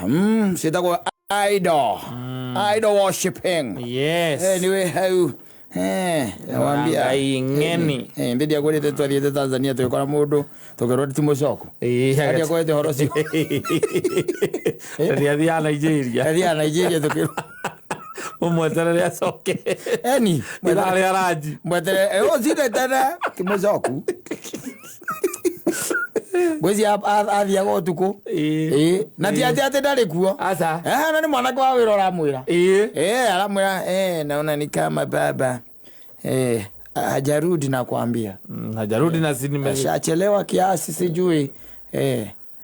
Ciĩtagwo idol, idol worshiping. Yes. Anyway, hau nawambia Ngai ng'eni. Ndĩ ndiakwĩrĩte twathiĩte Tanzania tũgĩkora mũndũ tũkĩrwo ti mũcoku. Ĩĩ. Ndiakwĩrĩte ũhoro ũcio. Nĩ athiaga Nigeria. Athiaga Nigeria tũkĩrwo. Ũmweterere acoke. Eni. Ithaa rĩa ranji. Mwetere rũcinĩ tene ti mũcoku. Ngwĩciria athiaga ũtukũ. Ĩĩ. Ĩĩ. Na ti atĩ atĩ ndarĩ kuo. Aca. Na nĩ mwanake wa wĩra ũramwĩra. Ĩĩ. Aramwĩra naona ni kama baba hajarudi nakwambia. Hajarudi na si nime Ashachelewa kiasi sijui.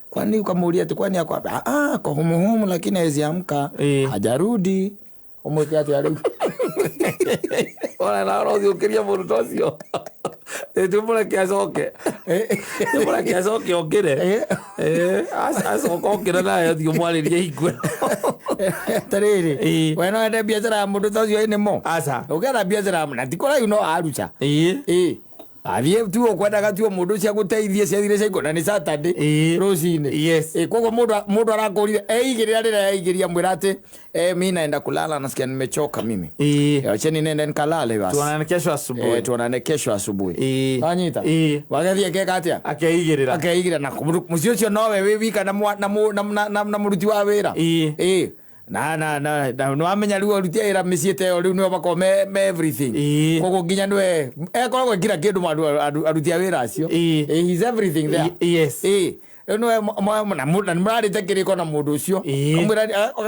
Kwani ukamuulia tu kwani ako wapi? Ah, ako humuhumu lakini hawezi amka. Hajarudi. Umwĩke atĩa rĩu? Ona na ũrothiĩ ũkĩria mũndũ ta ũcio. Tũmũreke acoke. Tũmũreke acoke okĩre. Acoka okĩre nawe ũthiĩ ũmwarĩrie hingo ĩyo. Atirĩrĩ. Ĩĩ. We no wende biacara ya mũndũ ta ũcio ĩnĩ mo. Aca. Ũngĩenda biacara ya na ti kũraihu no Arusha. Ĩĩ. Ĩĩ. Athiĩ tu ũkwendaga tu mũndũ ũcio agũteithie ciathire cia na nĩ Saturday Ĩĩ. rũcinĩ. Yes. Ĩĩ, koguo mũndũ arakũrire eigĩrĩra rĩrĩa eigĩria mwĩra atĩ mi naenda kulala nasikia nimechoka mimi. Ĩĩ. Acheni nende nikalale basi. Tuonane kesho asubuhi. Tuonane kesho asubuhi. Ĩĩ. Wanyita? Ĩĩ. Wagathiĩ akeka atĩa? Akeigĩrĩra. Akeigĩrĩra na mũciĩ ũcio nowe wĩ wika na mwa- na mũ- na na na na mũruti wa wĩra. Ĩĩ. Ĩĩ. Na nĩwamenya rĩu aruti a wĩra mĩciĩ ta ĩyo rĩu nĩo makoragwo me everything. Ĩĩ. Koguo nginya nĩwe ekoragwo kila kĩndũ aruti a wĩra acio. Ĩĩ. Ĩĩ, he's everything there. Yes. Ĩĩ. Rĩu nĩwe na nĩmũrarĩte kĩrĩko na mũndũ ũcio. Ĩĩ.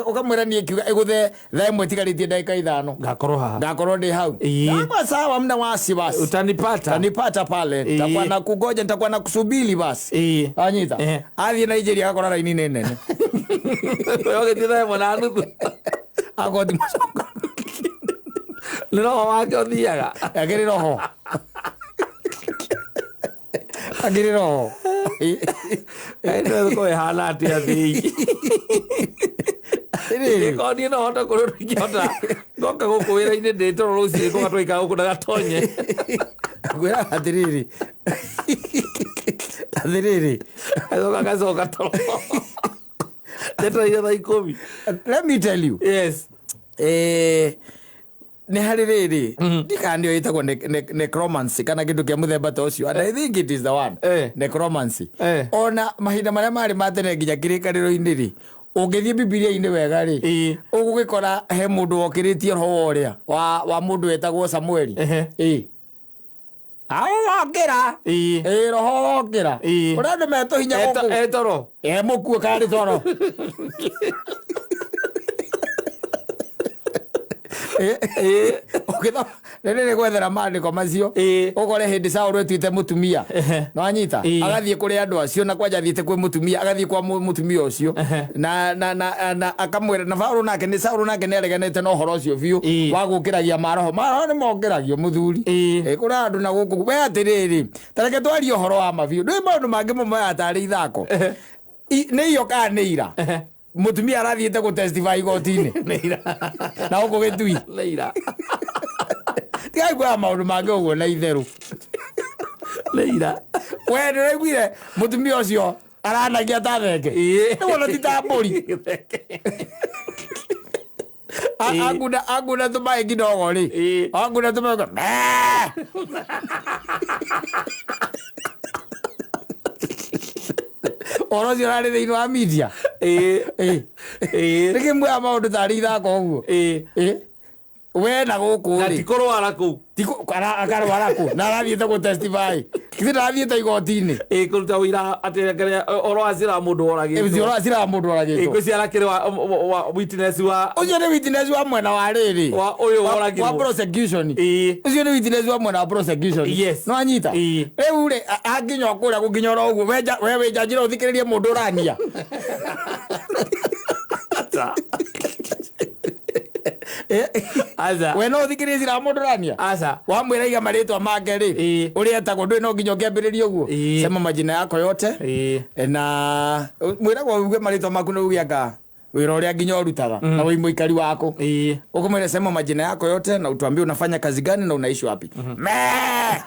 Ũkamwĩra niĩ kiuga ĩgũthe thaa ĩmwe ĩtigarĩtie ndagĩka ithano. Ngakorwo haha. Ngakorwo ndĩ hau. Ĩĩ. Kama sawa mna wasiwasi. Utanipata. Utanipata pale. Ĩĩ. Nitakuwa na kungoja, nitakuwa na kusubiri basi. Ĩĩ. Anyita. Athiĩ Nigeria agakora raini nĩ nene. We ũgĩthiĩ thaa ĩmwe na nuthu. Akorwo ti mũcoku. Nĩ roho wake ũthiaga. Akĩrĩ roho. Akĩrĩ roho. Nĩ thikũ ĩhana atĩa thĩ. Atĩrĩrĩ. Korwo niĩ no hote kũrĩ ũndũ ingĩhota ngoka gũkũ wĩra-inĩ ndĩ toro rũcinĩ ngoka twaikara gũkũ ndagatonye. Ngwĩra atĩrĩrĩ. Atĩrĩrĩ. Acoka ngacoka toro. Ndetereire thaa ikũmi. Let me tell you. Yes. Nĩ harĩ rĩrĩ ndikana nĩyo ĩtagwo necromancy kana kĩndũ kĩa mũthemba ta ũcio, and I think it is the one. Necromancy. Ona mahinda marĩa marĩ ma tene nginya kĩrĩkanĩro-inĩ rĩ, ũngĩthiĩ Bibilia-inĩ wega rĩ, ũgũgĩkora he mũndũ wokĩrĩtie roho ũrĩa wa mũndũ wetagwo Samueli. Ĩĩ. Wokĩra. Ĩĩ. Ĩĩ, roho wokĩra. Ĩĩ. Ũrĩa andũ metũhinya gũkũ. Etoro. Mũkuo kana nĩ toro. Ũgĩthoma rĩrĩ nĩ gwethera maandĩko macio. Ĩĩ. Ũkore hĩndĩ Saũlũ etuĩte mũtumia. Nĩwanyita? Ĩĩ. Agathiĩ kũrĩ andũ acio na kwanja athiĩte kwĩ mũtumia, agathiĩ kwa mũtumia ũcio. Na akamwĩra na Saũlũ nake nĩ Saũlũ nake nĩ areganĩte na ũhoro ũcio biũ Ĩĩ. wa gũkĩragia maroho. Maroho nĩ mokĩragio mũthuri. Ĩĩ. Kũrĩ andũ na gũkũ we atĩrĩrĩ, ta reke twarie ũhoro wa ma biũ. Ndũĩ maũndũ mangĩ moyaga tarĩ ithako. Nĩ iyo kana nĩ ira? Mũtumia arathiĩte gũ testify igoti-inĩ. Nĩ ira. Na gũkũ Gĩtui. Nĩ ira. Tigai kuoya maũndũ mangĩ ũguo na itherũ. Nĩ ira. We ndũraiguire mũtumia ũcio aranagia ta thenge. Ĩĩ. Nĩ wona ti ta mbũri. Ĩĩ. Anguna tũmaĩ kidogo rĩ. Ĩĩ. Anguna tũmaĩ mee. Ũhoro ũcio ũrarĩ thĩinĩ wa media. Ĩĩ. Ĩĩ. Ĩĩ. Nĩkĩ muoya maũndũ tarĩ ithako ũguo? Ĩĩ. Ĩĩ. We na gũkũ Na rĩ. ti kũrwara kũu. Akarwara kũ? Na arathiĩte gũ testify. Githĩ ndarathiĩte igoti-inĩ? Ĩĩ, kũruta ũira atĩ ũhoro wa cira wa mũndũ woragĩtwo. Ũhoro wa cira wa mũndũ woragĩtwo. Ĩĩ, ngwĩciria arakĩrĩ wa witness wa Ũcio nĩ witness wa mwena wa rĩrĩ. Wa ũyũ woragirwo. Wa prosecution. Ĩĩ. Ũcio nĩ witness wa mwena wa prosecution. Yes. Nĩ wanyita? Ĩĩ. Rĩu rĩ, anginya kũrĩa gũkinya oro ũguo, we wĩ njanji no ũthikĩrĩrie mũndũ ũrania. Aca. Aca. We no ũthikĩrĩrie cira wa mũndũ ũrania? Aca. Wamwĩra iga marĩtwa make rĩ, Ĩĩ. ũrĩa etagwo ndũĩ no nginya ũkĩambĩrĩrie ũguo. Ĩĩ. Sema majina yako yote. Ĩĩ. Na mwĩragwo uge marĩtwa maku na uge anga wĩra ũrĩa nginya ũrutaga na wĩ mũikari waku. Ĩĩ. Ũkũmwĩra sema majina yako yote na utuambie unafanya kazi gani na unaishi wapi. Mee!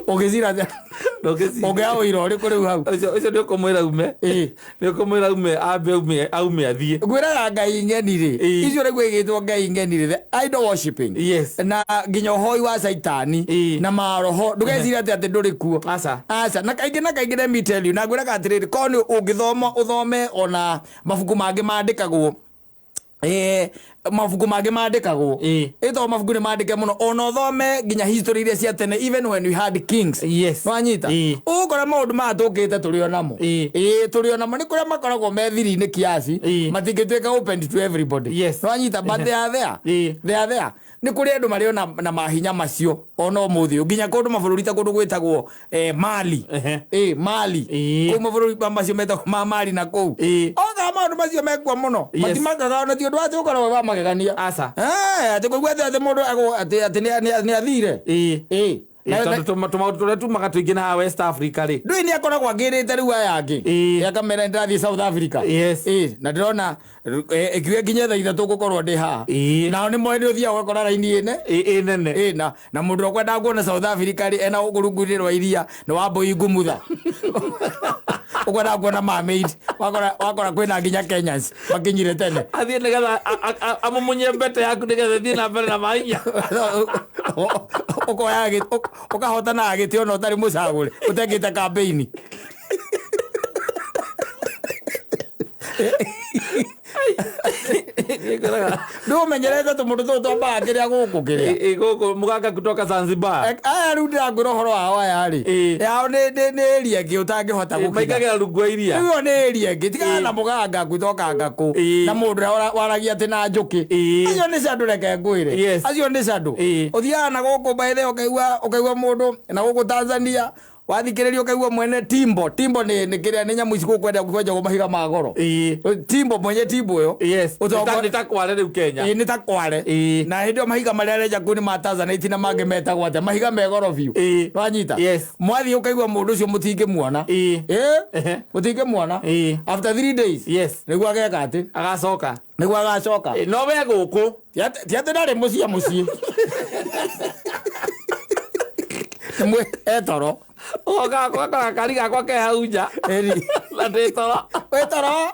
Ũngĩcira atĩa? Ndũngĩciria. Ũngĩoya ũira ũrĩkũ rĩu hau? Ũcio nĩ ũkũmwĩra ume. Ĩĩ. Nĩ ũkũmwĩra ume ambe aume athiĩ. Ngwĩraga ngai ng'eni rĩ, Ĩĩ. icio rĩu ĩgĩtwo ngai ng'eni rĩ, the idol worshiping. Yes. Na nginya ũhoi wa caitani Ĩĩ. na maroho ndũgeciria atĩ atĩ ndũrĩ kuo. Aca. Aca. Na kaingĩ na kaingĩ let me tell you, na ngwĩraga atĩrĩrĩ, korwo nĩ ũngĩthoma ũthome ona mabuku mangĩ mandĩkagwo, mabuku mangĩ mandĩkagwo. Ĩĩ. Ĩtoo mabuku nĩ mandĩke mũno, ona ũthome nginya history iria cia tene, even when we had kings. Yes. Nĩwanyita? Ĩĩ. Ũgũkora maũndũ maya tũkĩte tũrĩ o namo. Ĩĩ. Ĩĩ, tũrĩ o namo. Nĩ kũrĩa makoragwo me thiri-inĩ kiasi. Ĩĩ. Matingĩtuĩka open to everybody. Yes. Nĩwanyita? But they are there. Ĩĩ. They are there. Nĩ kũrĩ andũ marĩ ona na mahinya macio ona ũmũthĩ ũyũ. Nginya kũndũ mabũrũri ta kũndũ gwĩtagwo, Mali. Ehe. Mali. Ĩĩ. Kũu mabũrũri macio metagwo ma Mali na kũu. Ĩĩ. Oga maũndũ macio mekuo mũno. Yes. Matimakaga ona ti ũndũ atĩ ũkoragwo wa magegania. Aca. Atĩ kũigua atĩ atĩ mũndũ agwo atĩ atĩ nĩ athire. Ĩĩ. Ĩĩ. Ĩĩ, tondũ tũmaũndũ tũrĩa tumaga tũingĩ na haha West Africa rĩ. Ndũĩ nĩ akoragwo angĩrĩte rĩu aya angĩ. Ĩĩ. Akamera nĩ ndĩrathiĩ South Africa. Yes. Ĩĩ, na ndĩrona, ĩkiuga nginya thaa ithatũ ngũkorwo ndĩ haha. Ĩĩ. Nao nĩ moĩ nĩ ũthiaga ũgakora raini ĩne. Ĩĩ, ĩ nene. Ĩĩ, na mũndũ ũrĩa ũkwendaga kuona South Africa rĩ, ena gũkũ rungu-inĩ rwa iria, nĩ wa mbũi ngumutha. Ũkwendaga kuona mermaid, wakora kwĩna nginya Kenyans makinyire tene. Athiĩ nĩgetha amumunye mbete yaku nĩgetha ĩthiĩ na mbere na mahinya. Ũkoya ũkahotana gĩtĩ ona ũtarĩ mũcagũre, ũtekĩte campaign. Ndũmenyerete tũmũndũ tũtũ twambaga kĩrĩa gũkũ kĩrĩa. Ĩ, gũkũ mũganga kutoka Zanzibar. Aya rĩu ndĩrakwĩra ũhoro wao aya rĩ. Ĩ. Yao nĩ area ĩngĩ ũtangĩhota gũkinya. Maikagĩra rungu wa iria. Rĩu ĩyo nĩ area ĩngĩ. Tigana na mũganga kutoka ngakũ. Ĩ. Na mũndũ ũrĩa waragia atĩ na njũkĩ. Ĩ. Acio nĩ candũ, reke ngwĩre. Yes. Acio nĩ candũ. Ĩ. Ũthiaga na gũkũ by the way ũkaigua mũndũ na gũkũ Tanzania wathikĩrĩria ũkaigua mwene timbo. Timbo nĩ kĩrĩa nĩ nyamũ ici gũkũ kwenda kwenjagwo mahiga ma goro. Ĩ. Timbo mwenye timbo ĩyo. Yes. Ũtongo- Nĩ ta kware rĩu Kenya. Ĩ, nĩ ta kware. Ĩ. Na hĩndĩ ĩyo mahiga marĩa arenja kũu nĩ ma Tanzanite na mangĩ metagwo atĩa, mahiga me goro biũ. Ĩ. Wanyita? Yes. Mwathiĩ ũkaigua mũndũ ũcio mũtingĩmuona. Ĩ. Ĩ? Ehe. Mũtingĩmuona. Ĩ. After 3 days. Yes. Nĩguo ageka atĩ? Agacoka. Nĩguo agacoka. Ĩ, no we gũkũ. Ti atĩ ndarĩ mũciĩ mũciĩ. Nĩ etoro. Oka gakwa gakari gakwa ke hau nja. Ĩni. Na ndĩ toro. Wĩ toro.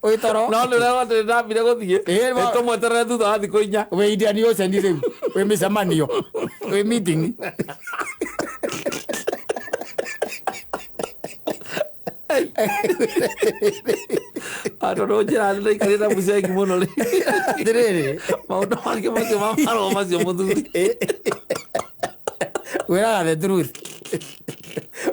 Wĩ toro. No nĩ ũrerwo atĩ nĩndambire gũthiĩ. Ĩ, Ĩ, tũmweterere thutha wa thikũ inya. Wĩ Indian Ocean rĩu. Wĩ mĩcemanio. Wĩ meeting. Tondũ njĩra nĩ ndaikarĩte na mũcengi mũno rĩ. Atĩrĩrĩ. Maũndũ mangĩ macio ma marũa macio mũthuri. Wĩraga the truth.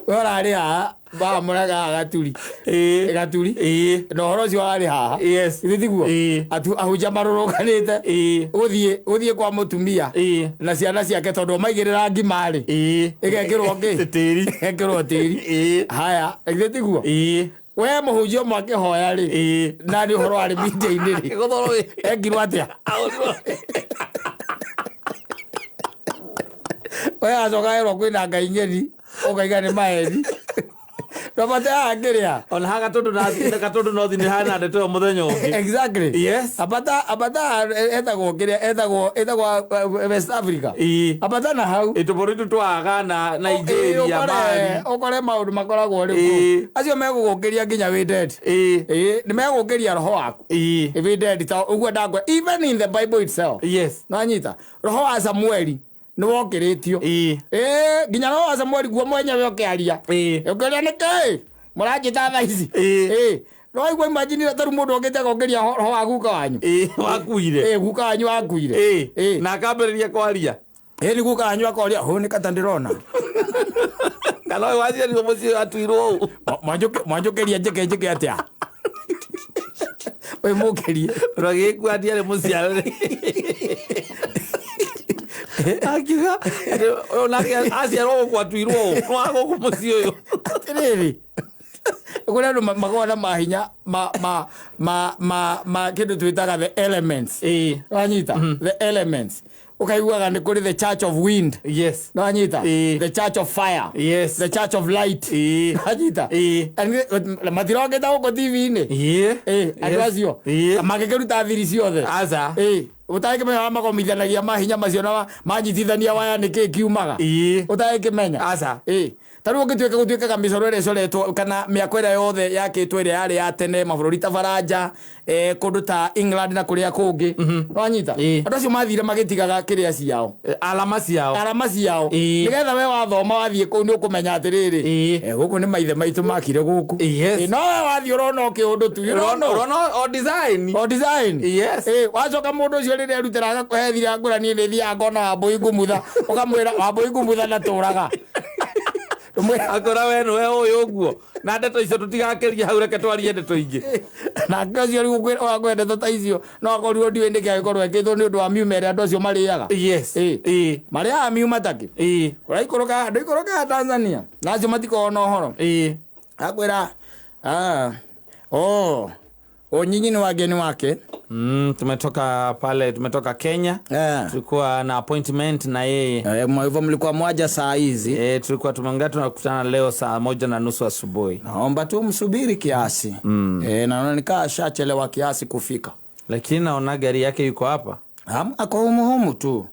We ũrarĩ haha, bamũraga haha gaturi. Ĩ. Gaturi. Ĩ. Na ũhoro ũcio warĩ haha. Yes. Githĩ tiguo? Ĩ. Ahunjia marũrũnganĩte. Ĩ. Gũthiĩ kwa mũtumia. Ĩ. Na ciana ciake tondũ maigĩrĩra ngima rĩ. Ĩ. Ĩgekĩrwo kĩ? Tĩri. Ĩgekĩrwo tĩri. Ĩ. Haya, githĩ tiguo? Ĩ. We mũhunjia ũmwe akĩhoya rĩ. Ĩ. Na nĩ ũhoro warĩ meeting-inĩ rĩ. Akĩgũthwo rũĩ. Ekirwo atĩa? Ahũrirwo. We acoka erwo kwĩna ngai ng'eni, ũkaiga nĩ maheni. Ndobate haha ngĩrĩa. Ona haha Gatundu North nĩ hana ndeto ĩyo mũthenya ũngĩ. Exactly. Yes. Apata etagwo kĩrĩa, etagwo West Africa. Ĩ. Apata na hau. Ĩ, tũbũrũri tũtũ twa Ghana, Nigeria, Mali. Ũkore maũndũ makoragwo rĩu Ĩ. kũu. Acio megũgũkĩria nginya wĩ dead. Ĩ. Ĩ, nĩ megũkĩria roho waku. Ĩ. Wĩ dead ta ũguo ndakwa. Even in the Bible itself. Yes. Nĩwanyita? Roho wa Samueli nĩ wokĩrĩtio. Ĩ. Ĩ, nginya roho wa Samueli guo mwenyewe ũkĩaria. Ĩ. Ũkĩũria nĩ kĩĩ? Mũranjĩta thaa ici? Ĩ. Ĩ. No waigua imagine ta rĩu mũndũ okĩte agokĩria roho wa guka wanyu. Ĩ, wakuire. Ĩ, guka wanyu wakuire. Ĩ. Ĩ. Na akambĩrĩria kwaria. Ĩ, nĩ guka wanyu akoria, hũ nĩ kata ndĩrona. Kana ũyũ waciarirwo mũciĩ atuirwo ũũ. Mwanjũkĩria njĩke njĩke atĩa? Wĩ mũkĩrie. Tondũ agĩgĩkua ndiarĩ mũciare. Akiuga atĩ ũyũ nake aciarwo gũkũ atuirwo ũũ. Nĩ wa gũkũ mũciĩ ũyũ. Atĩrĩrĩ. Kũrĩ andũ makoragwo na mahinya ma kĩndũ twĩtaga the elements. Ĩ. Wanyita? The elements. Ũkaiguaga nĩ kũrĩ the church of wind. Yes. Wanyita? Ĩ. The church of fire. Yes. The church of light. Ĩ. Wanyita? Ĩ. Matirokĩte gũkũ TV-inĩ. Ĩ. Ĩ, andũ Yes. acio. Ĩ. Magĩkĩruta thiri ciothe. Aca. Ĩ. Ũtangĩmenya magomithanagia mahinya macio na manyitithania waya nĩkĩ kiumaga. Ũtangĩmenya. Aca. Ĩ ta rĩu ũngĩtuĩka gũtuĩkaga mĩcoro ĩrĩa ĩcoretwo kana mĩako ĩrĩa yothe yakĩtwo ĩrĩa yarĩ ya tene mabũrũri ta Baranja, kũndũ ta England na kũrĩa kũngĩ, wanyita? Andũ acio mathire magĩtigaga kĩrĩa ciao. Alama ciao. Alama ciao. Nĩgetha we wathoma wathiĩ kũu nĩ ũkũmenya atĩrĩrĩ, gũkũ nĩ maithe maitũ makire gũkũ. No we wathiĩ ũrona o kĩũndũ tu, you don't know. Ũrona o design. O design. Yes. Wacoka mũndũ ũcio rĩrĩa erutĩra agakũhe thira ngũra, niĩ nĩ thiaga ngona Wambũi Ngumutha, ũkamwĩra Wambũi Ngumutha ndatũraga. Akora we nĩwe ũyũ ũguo na ndeto icio tũtigakeria hau, reke twarie ndeto ingĩ. Nake ũcio rĩu ũkwĩra ndeto ta icio no akorirwo ndiũĩ nĩkĩ angĩkorwo ekĩtwo nĩ ũndũ wa miuma ĩrĩa andũ acio marĩaga. Marĩaga miuma takĩ. Ũraikũrũka ndũikũrũkaga Tanzania na acio matikoragwo na ũhoro. Akwĩra oh nyinyi ni wageni wake. Tumetoka pale, tumetoka Kenya. Tulikuwa na appointment na yeye. Hivyo mlikuwa mwaja saa hizi. Tulikuwa tumeongea tunakutana leo 1:30 asubuhi. Naomba tu msubiri kiasi. Naona nikaa ashachelewa kiasi kufika. Lakini naona gari yake yuko hapa. Ako humu humu tu.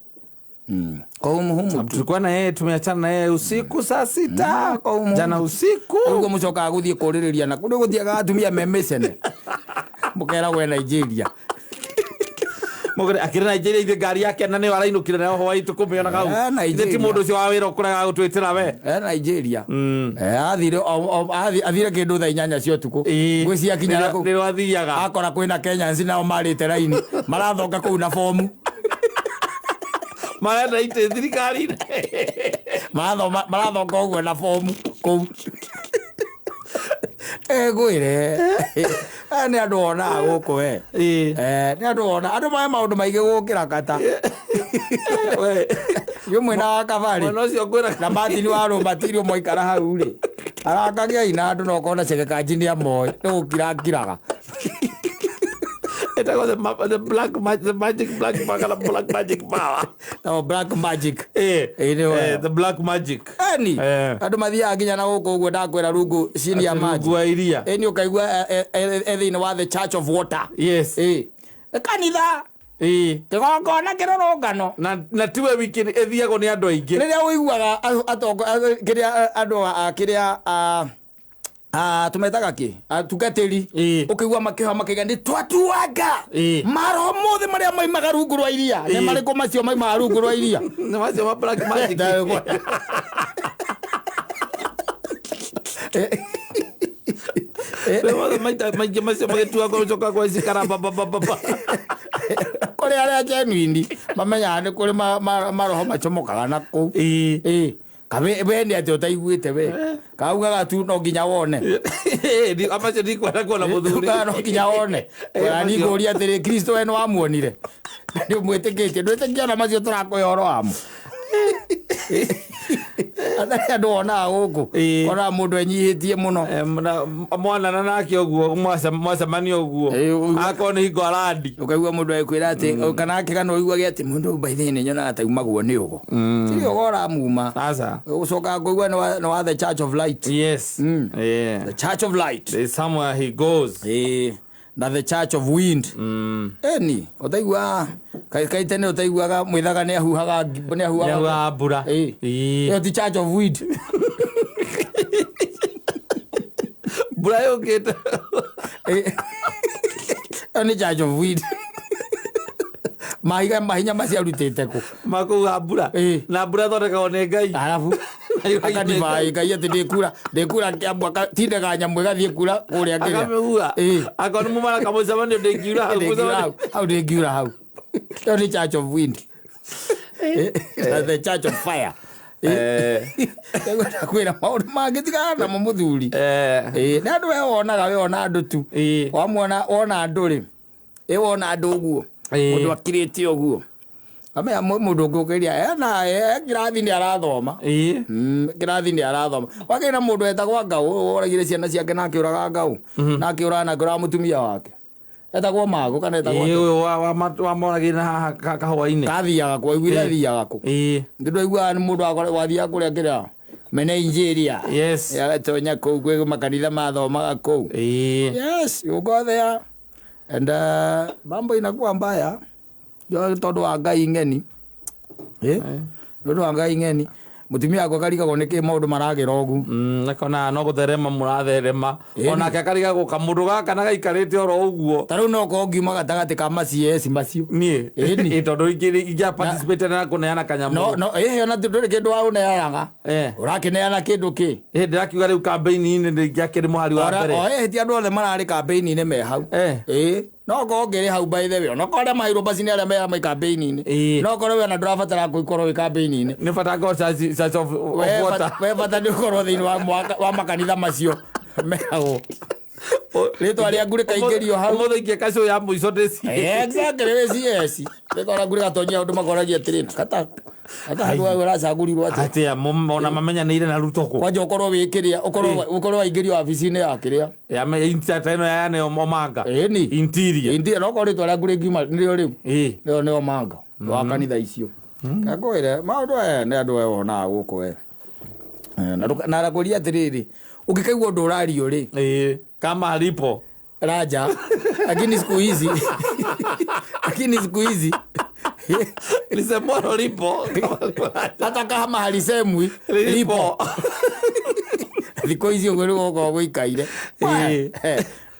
Kwa humu humu tu. Tulikuwa na yeye, tumeachana na yeye usiku saa 6. Kwa humu Jana humu. usiku. Ugo mcokaga gũthiĩ kũrĩrĩria na kũndũ gũthiaga atumia me mĩcene. Mũkeragwo e Nigeria. Mũgũre, akĩrĩ Nigeria ithe ngari yake na nĩyo arainũkire nayo hwaĩ tũkũmĩona hau. Nigeria. Ithe ti mũndũ ũcio wa wĩra ũkũrega gũtwĩtĩra we. Nigeria. Athire kĩndũ thaa 8 cia ũtukũ. Ngwĩciria akinya na kũu. Nĩrĩo athiaga. Akora kwĩna Kenyans nao marĩte raini. Marathonga kũu na bomu. Marenda itĩ thirikari-inĩ. Marathonga ũguo na bomu kũu. Ngwĩre. Nĩ andũ wonaga gũkũ we. Nĩ andũ wonaga. Andũ moe maũndũ maingĩ gũkĩra kata. We. Yũ mwena wa Kabarĩ. Mwena ũcio ngwĩra. Na Martin wa Rũmatirio mwaikara hau rĩ. Arakagiai na andũ no ũkona Chege Kanji nĩ amoĩ. Nĩ gũkira ngiraga. Ĩtagwo the black the magic black power, black magic power. No, black magic. Nĩ wega. The black magic. Eni. Andũ mathiaga nginya na gũkũ ũguo ndakwĩra rungu chini ya Atĩ maji. rungu wa iria. Nĩ ũkaigua, thĩinĩ wa the Church of Water. Yes. Kanitha. Kĩgongona kĩrũrũngano. Na tiwe wiki ĩthiagwo nĩ andũ aingĩ. Rĩrĩa ũiguaga atongo, kĩrĩa, andũ a, kĩrĩa, tũmetaga kĩ? Atungatĩri. Ũkĩigua makĩhoya makĩiga nĩ twatuanga. Maroho mothe marĩa maimaga rungu rwa iria. Nĩ marĩkũ macio maimaga rungu rwa iria? Nĩ macio ma black magic. Nĩ mothe maita maingĩ macio magĩtua gũcoka kwa ici karamba, ba, ba, ba, ba. Kũrĩ arĩa genuine mamenyaga nĩ kũrĩ maroho macomokaga na kũu. Kabe, we nĩ atĩ ũtaiguĩte we. Kaugaga tu no nginya wone. Amacio ndikwenda kuona mũthuri. Kaugaga no nginya wone. Ona Macio. ningũria atĩrĩ, Kristo we nĩ wamuonire? Nĩ ũmwĩtĩkĩtie? Ndwĩtĩkia ona macio tũrakũhe ũhoro wamo? Atarĩ andũ wonaga gũkũ. Wonaga mũndũ enyihĩtie mũno. Mwanana nake ũguo, mwacemania ũguo. Akorwo nĩ hingo arandi. Ũkaigua mũndũ agĩkwĩra atĩ, kana akĩgana ũiguage atĩ mũndũ ũyũ by the way nĩ nyonaga ta aumagwo nĩ ũgo. Ti ũgo ũramuma. Aca. Ũcokaga kũigua nĩ wa the Church of Light. Yes. The Church of Light. There's somewhere he goes. Na the Church of Wind. Eni, ũtaigua, kai tene ũtaiguaga mwĩthaga nĩ ahuhaga nĩ ahuhaga. Nĩ ahuhaga mbura. Ĩyo ti Church of Wind. Mbura yũkĩte. Ĩyo nĩ Church of Wind. Mahiga, mahinya macio arutĩte kũ? Makũhuha mbura. Na mbura ĩthondekagwo nĩ Ngai. Arabu, akadivai Ngai atĩ ndĩkura Kĩambu, atindaga nyamũ ĩgathiĩ kura kũrĩa kĩrĩa. Akamĩhuha. Akorwo nĩ mũmara kamũcemanio ndĩngiura hau, Ndĩngiura mũcemanio. hau, hau ndĩngiura hau. Ĩyo nĩ Church of Wind. The Church of Fire. Ndĩkwenda kwĩra maũndũ mangĩ tigana namo mũthuri. Nĩ andũ we wonaga, we wona andũ tu. Wamuona, wona andũ rĩ. Wona andũ ũguo. Mũndũ akirĩte ũguo. Amenya mũndũ ũngĩ ũkĩria, na, kĩrathi nĩ arathoma. Kĩrathi nĩ arathoma. Wakĩrĩ na mũndũ wetagwo Ngau, oragire ciana ciake na akĩũraga Ngau. Na akĩũraga na akĩũraga mũtumia wake. Etagwo Mago kana etagwo atĩa? Ũyũ wa moragire na haha kahũa-inĩ. Kathiaga kũ, aiguire athiaga kũ. Nĩ ndwaiguaga nĩ mũndũ wathiaga kũrĩa kĩrĩa? Mene Nigeria. Yes. Agatonya kũu kwĩ makanitha mathomaga kũu. Yes, you go there. And mambo inakuwa mbaya. Tondũ wa Ngai ng'eni. Nĩ ũndũ wa Ngai ng'eni. Mũtumia wakwa akarigagwo nĩkĩ maũndũ maragĩra ũguo. Akona no gũtherema mũratherema. Onake akarigagwo kamũndũ gaka na gaikarĩte oro ũguo. Ta rĩu no korwo ngiuma gatagatĩ ka ma CS macio. Niĩ. Ĩni. Ĩ, tondũ ingĩa participate na kũneana kanyamũ. No no ĩhĩ ona ndũrĩ kĩndũ waũneanaga. Ũrakĩneana kĩndũ kĩ? Ĩ, ndĩrakiuga rĩu campaign-inĩ ndingĩakĩrĩ mũhari wa mbere. O ĩhĩ ti andũ othe mararĩ campaign-inĩ me hau. Ĩ. No korwo ngĩrĩ hau by the way, onokorwo arĩa maheirwo mbaci nĩ arĩa me campaign-inĩ. No korwo we ona ndũrabatara gũkorwo wĩ campaign-inĩ. Nĩ bata ngorwo church of water. We bata nĩ ũkorwo thĩinĩ wa makanitha macio meragwo. Rĩtwa rĩaku rĩkaingĩrio hau. Ũmũthĩ ingĩka show ya mũico ndĩ CS. Exactly, wĩ CS. Rĩtwa rĩaku rĩgatonyia andũ makoragia atĩrĩ, kata kata handũ hau ũracagũrirwo atĩa? Atĩa, ona mamenyanĩire na Ruto kũ? Kwanja ũkorwo wĩ kĩrĩa, ũkorwo waingĩrio wabici-inĩ ya kĩrĩa. Ya me interior ĩno ya nĩ Omanga. Ĩni. Interior. Interior, no korwo rĩtwa rĩaku rĩngiuma nĩrĩo rĩu. Nĩrĩo nĩ Omanga. Wa kanitha icio. Kakwĩre, maũndũ aya nĩ andũ aya wonaga gũkũ we. Na arakũria atĩrĩrĩ, ũngĩkaigua ũndũ ũrario rĩ. Kama alipo. Raja, lakini siku hizi, lakini siku hizi lisemwalo lipo, hata kama halisemwi lipo. Thikũ ici ũguo nĩguo gũkoragwo gũikaire.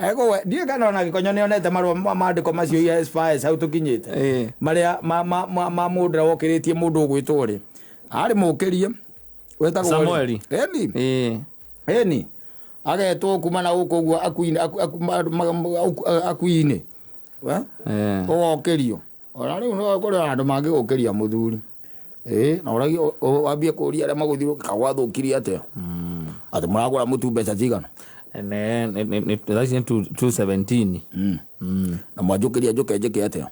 Ndiũĩ kana ona Gĩkonyo nĩonete marũa ma maandĩko macio as far as hau tũkinyĩte. Marĩa ma mũndũ ũrĩa wokĩrĩtie mũndũ ũgwĩtwo rĩ. Arĩ mũkĩrie. Wetagwo rĩ? Samueli. Ĩni. Ĩni. Agetwo kuma na gũkũ ũguo akuinĩ. Ũgokĩrio. Ona rĩu no kũrĩ andũ mangĩgũkĩria mũthuri. Na ũragie wambie kũria arĩa magũthiũrũrũka gwathũkirie atĩa. Atĩ mũragũra mũtu mbeca cigana? Thaa ici nĩ 217. Na mwanjũkĩria njũke njĩke atĩa?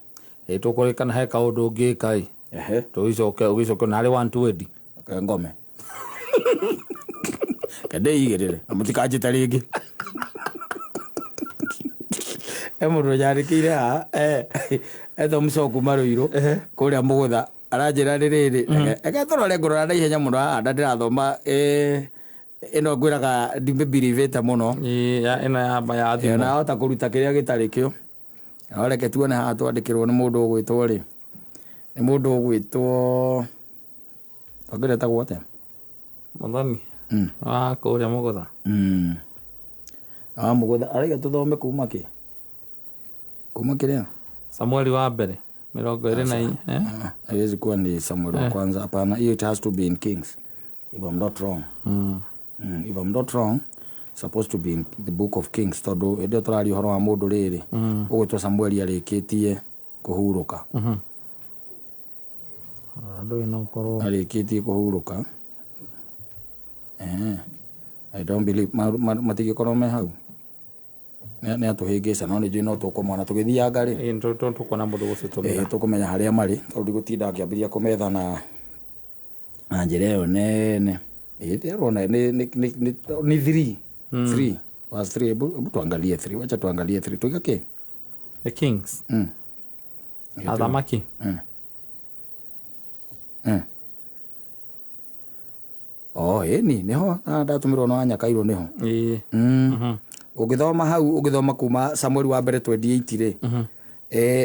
Tũkore kana he kaũndũ ũngĩka ĩ. Tũgĩcoke, ũgĩcoke narĩ 120. Reke ngome. Reke ndĩigĩrĩre, na mũtikanjĩte rĩngĩ. He mũndũ ũnyandĩkĩire haha, etwo Mũcoku Marũirũ, kũrĩa Mũgũtha, aranjĩra rĩrĩrĩ, reke tũrore ngũrora na ihenya mũno haha na ndĩrathoma, ĩno ngwĩraga ndimĩbirivĩte mũno. Ĩno ya thimũ. Na ahota kũruta kĩrĩa gĩtarĩ kĩo. No reke tuone haha twandĩkĩrwo nĩ mũndũ ũgwĩtwo rĩ. Nĩ mũndũ ũgwĩtwo, ongere etagwo atĩa? Mũthoni. Wa kũrĩa Mũgũtha. Wa Mũgũtha, araiga tũthome kuma kĩ? Kuma kĩrĩa? Samueli wa mbere, mĩrongo ĩrĩ na inya, eh? Haiwezi kuwa ni Samuel wa kwanza, hapana. Hiyo it has to be in Kings. If I'm not wrong. If I'm not wrong, supposed to be in the book of Kings, tondũ hĩndĩ ĩyo tũraria ũhoro wa mũndũ rĩrĩ, ũgwĩtwo Samueli arĩkĩtie kũhurũka. Andũ ĩno ũkorwo. Arĩkĩtie kũhurũka. I don't believe matingĩkorwo me hau. Nĩ atũhĩngĩca, no nĩ njũĩ no tũkũmona tũgĩthianga rĩ. Ĩĩ, tũkuona mũndũ gũcitũmĩra. Tũkũmenya harĩa marĩ, tondũ ndigũtinda ngĩambĩrĩria kũmetha na njĩra ĩyo nene. Ndĩrona nĩ 3. 3. Verse 3. Hebu tuangalie 3. Wacha tuangalie 3. Tuiga kĩ? The Kings. Athamaki. Oh, ĩni, nĩho. Ndatũmĩrwo no Nyakairũ nĩho. Ũngĩthoma hau, ũngĩthoma kuma Samueli wa mbere 28 rĩ.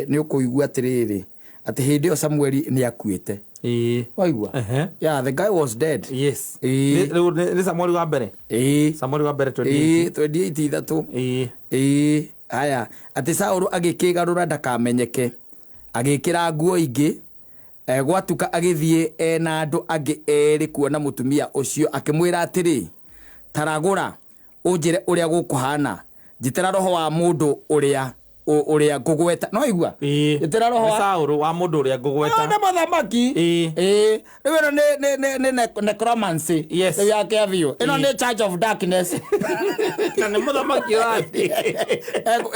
Nĩ ũkũigua atĩrĩrĩ, atĩ hĩndĩ ĩyo Samueli nĩ akuĩte. Waigua? Yeah, the guy was dead. Yes. Rĩu nĩ Samueli wa mbere? Samueli wa mbere 28. 28 ithatũ. Haya, atĩ Saũlũ agĩkĩgarũra ndakamenyeke. Agĩkĩra nguo ingĩ. Gwatuka agĩthiĩ ena andũ angĩ erĩ kuona mũtumia ũcio, akĩmwĩra atĩrĩ, taragũra ũnjĩre ũrĩa gũkũhana, njĩtĩra roho wa mũndũ ũrĩa ngũgweta. No igua? Njĩtĩra roho wa Nĩ Saũlũ wa mũndũ ũrĩa ngũgweta. Nĩ mũthamaki. Rĩu ĩno nĩ necromancy. Yes. Rĩu ya kĩa biũ. Ĩno nĩ Church of Darkness. Na nĩ mũthamaki ũrathiĩ.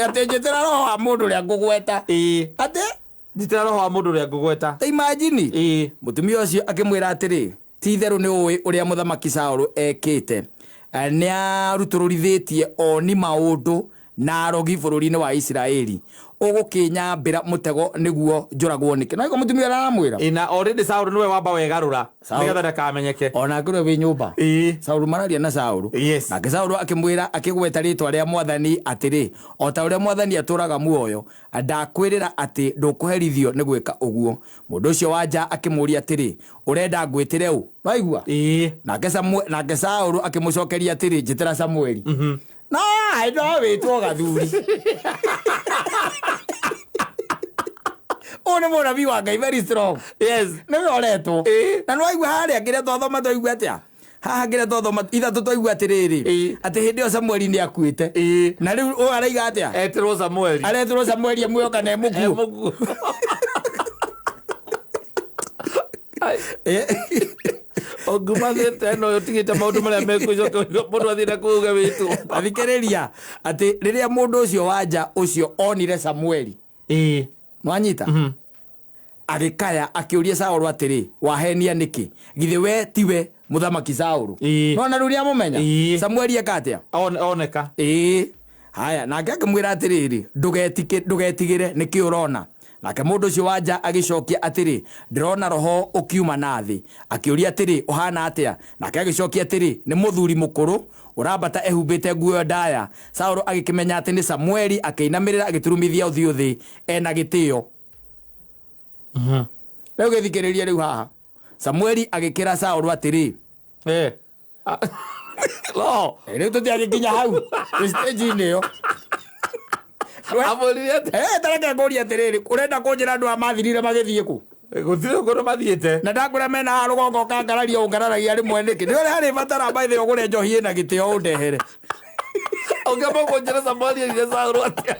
Atĩ njĩtĩra roho wa mũndũ ũrĩa ngũgweta. Atĩ? Njĩtĩra roho wa mũndũ ũrĩa ngũgweta. Ta imagine. Mũtumia ũcio akĩmwĩra atĩrĩ, ti itherũ nĩ ũĩ ũrĩa mũthamaki Saũlũ ekĩte. Nĩ arutũrũrithĩtie oni maũndũ na arogi bũrũri-inĩ wa Isiraeli. Ũgũkĩnyambĩra mũtego nĩguo njũragwo nĩkĩ? No mũtumia aramwĩra. Ĩ, na already Saũlũ nĩwe wamba wegarũra Saũlũ. nĩgetha ndakamenyeke. Ona kũrĩ wĩ nyũmba. Saũlũ mararia na Saũlũ. Nake Saũlũ akĩmwĩra, akĩgweta rĩtwa rĩa Mwathani atĩrĩ, o ta ũrĩa Mwathani atũũraga muoyo, ndakwĩrĩra atĩ ndũkũherithio nĩ gwĩka ũguo. Mũndũ ũcio wa nja akĩmũũria atĩrĩ, ũrenda ngwĩtĩre ũ? Waigua? Nake nake Saũlũ akĩmũcokeria atĩrĩ, njĩtĩra Samueli. No no wĩtwo gathuri. Ũyũ nĩ mũnabii wa Ngai, very strong. Nĩwe ũretwo. Na nĩ waigua harĩa kĩrĩa twathoma, twaigua atĩa? Haha kĩrĩa twathoma ithatũ, twaigua atĩrĩrĩ, atĩ hĩndĩ ĩyo Samueli nĩ akuĩte. Na rĩu ũyũ araiga atĩa? Etirwo Samueli. Aretirwo Samueli amuoyo kana e mũkuũ. Mũkuũ. Ai, ũngumathĩte ĩno ũtigĩte maũndũ marĩa mekũcoka mũndũ athiĩ na kuuga wĩtwo. Athikĩrĩria, atĩ rĩrĩa mũndũ ũcio wa nja ũcio onire Samueli, nwanyita, agĩkaya akĩũria Saũlũ atĩrĩ, wahenia nĩkĩ? Githĩ we tiwe mũthamaki Saũlũ? Nona rĩu nĩamũmenya. Samueli eka atĩa? Oneka. Ĩĩ, haya, nake akĩmwĩra atĩrĩrĩ, ndũgetigĩre, nĩkĩ ũrona? Nake mũndũ ũcio wa nja agĩcokia atĩrĩ, ndĩrona roho ũkiuma na thĩ. Akĩũria atĩrĩ, ũhana atĩa? Nake agĩcokia atĩrĩ, nĩ mũthuri mũkũrũ ũrambata ehumbĩte nguo ndaya. Saũlũ agĩkĩmenya atĩ nĩ Samueli, akĩinamĩrĩra, agĩturumithia ũthiũ thĩ ena gĩtĩo. Rĩu gĩthikĩrĩrie rĩu haha, Samueli agĩkĩra Saũlũ atĩrĩ, No. Rĩu tũtiagĩkinya hau, twĩ stage-inĩ ĩyo. Amwĩrire atĩ Tareke ngũrie atĩrĩrĩ, ũrenda kũnjĩra andũ aya mathirire magĩthiĩ kũ? Gũtirĩ kũndũ mathiĩte. Na ndakwĩra mena haha rũgongo, ũkangararia, ũngararagia rĩmwe nĩkĩ? Nĩ ũrĩa harĩ batara by the way, ũgũre njohi ĩna gĩtĩo ũndehere. Ũngĩamba kũnjĩra Samueli erire Saũlũ atĩa?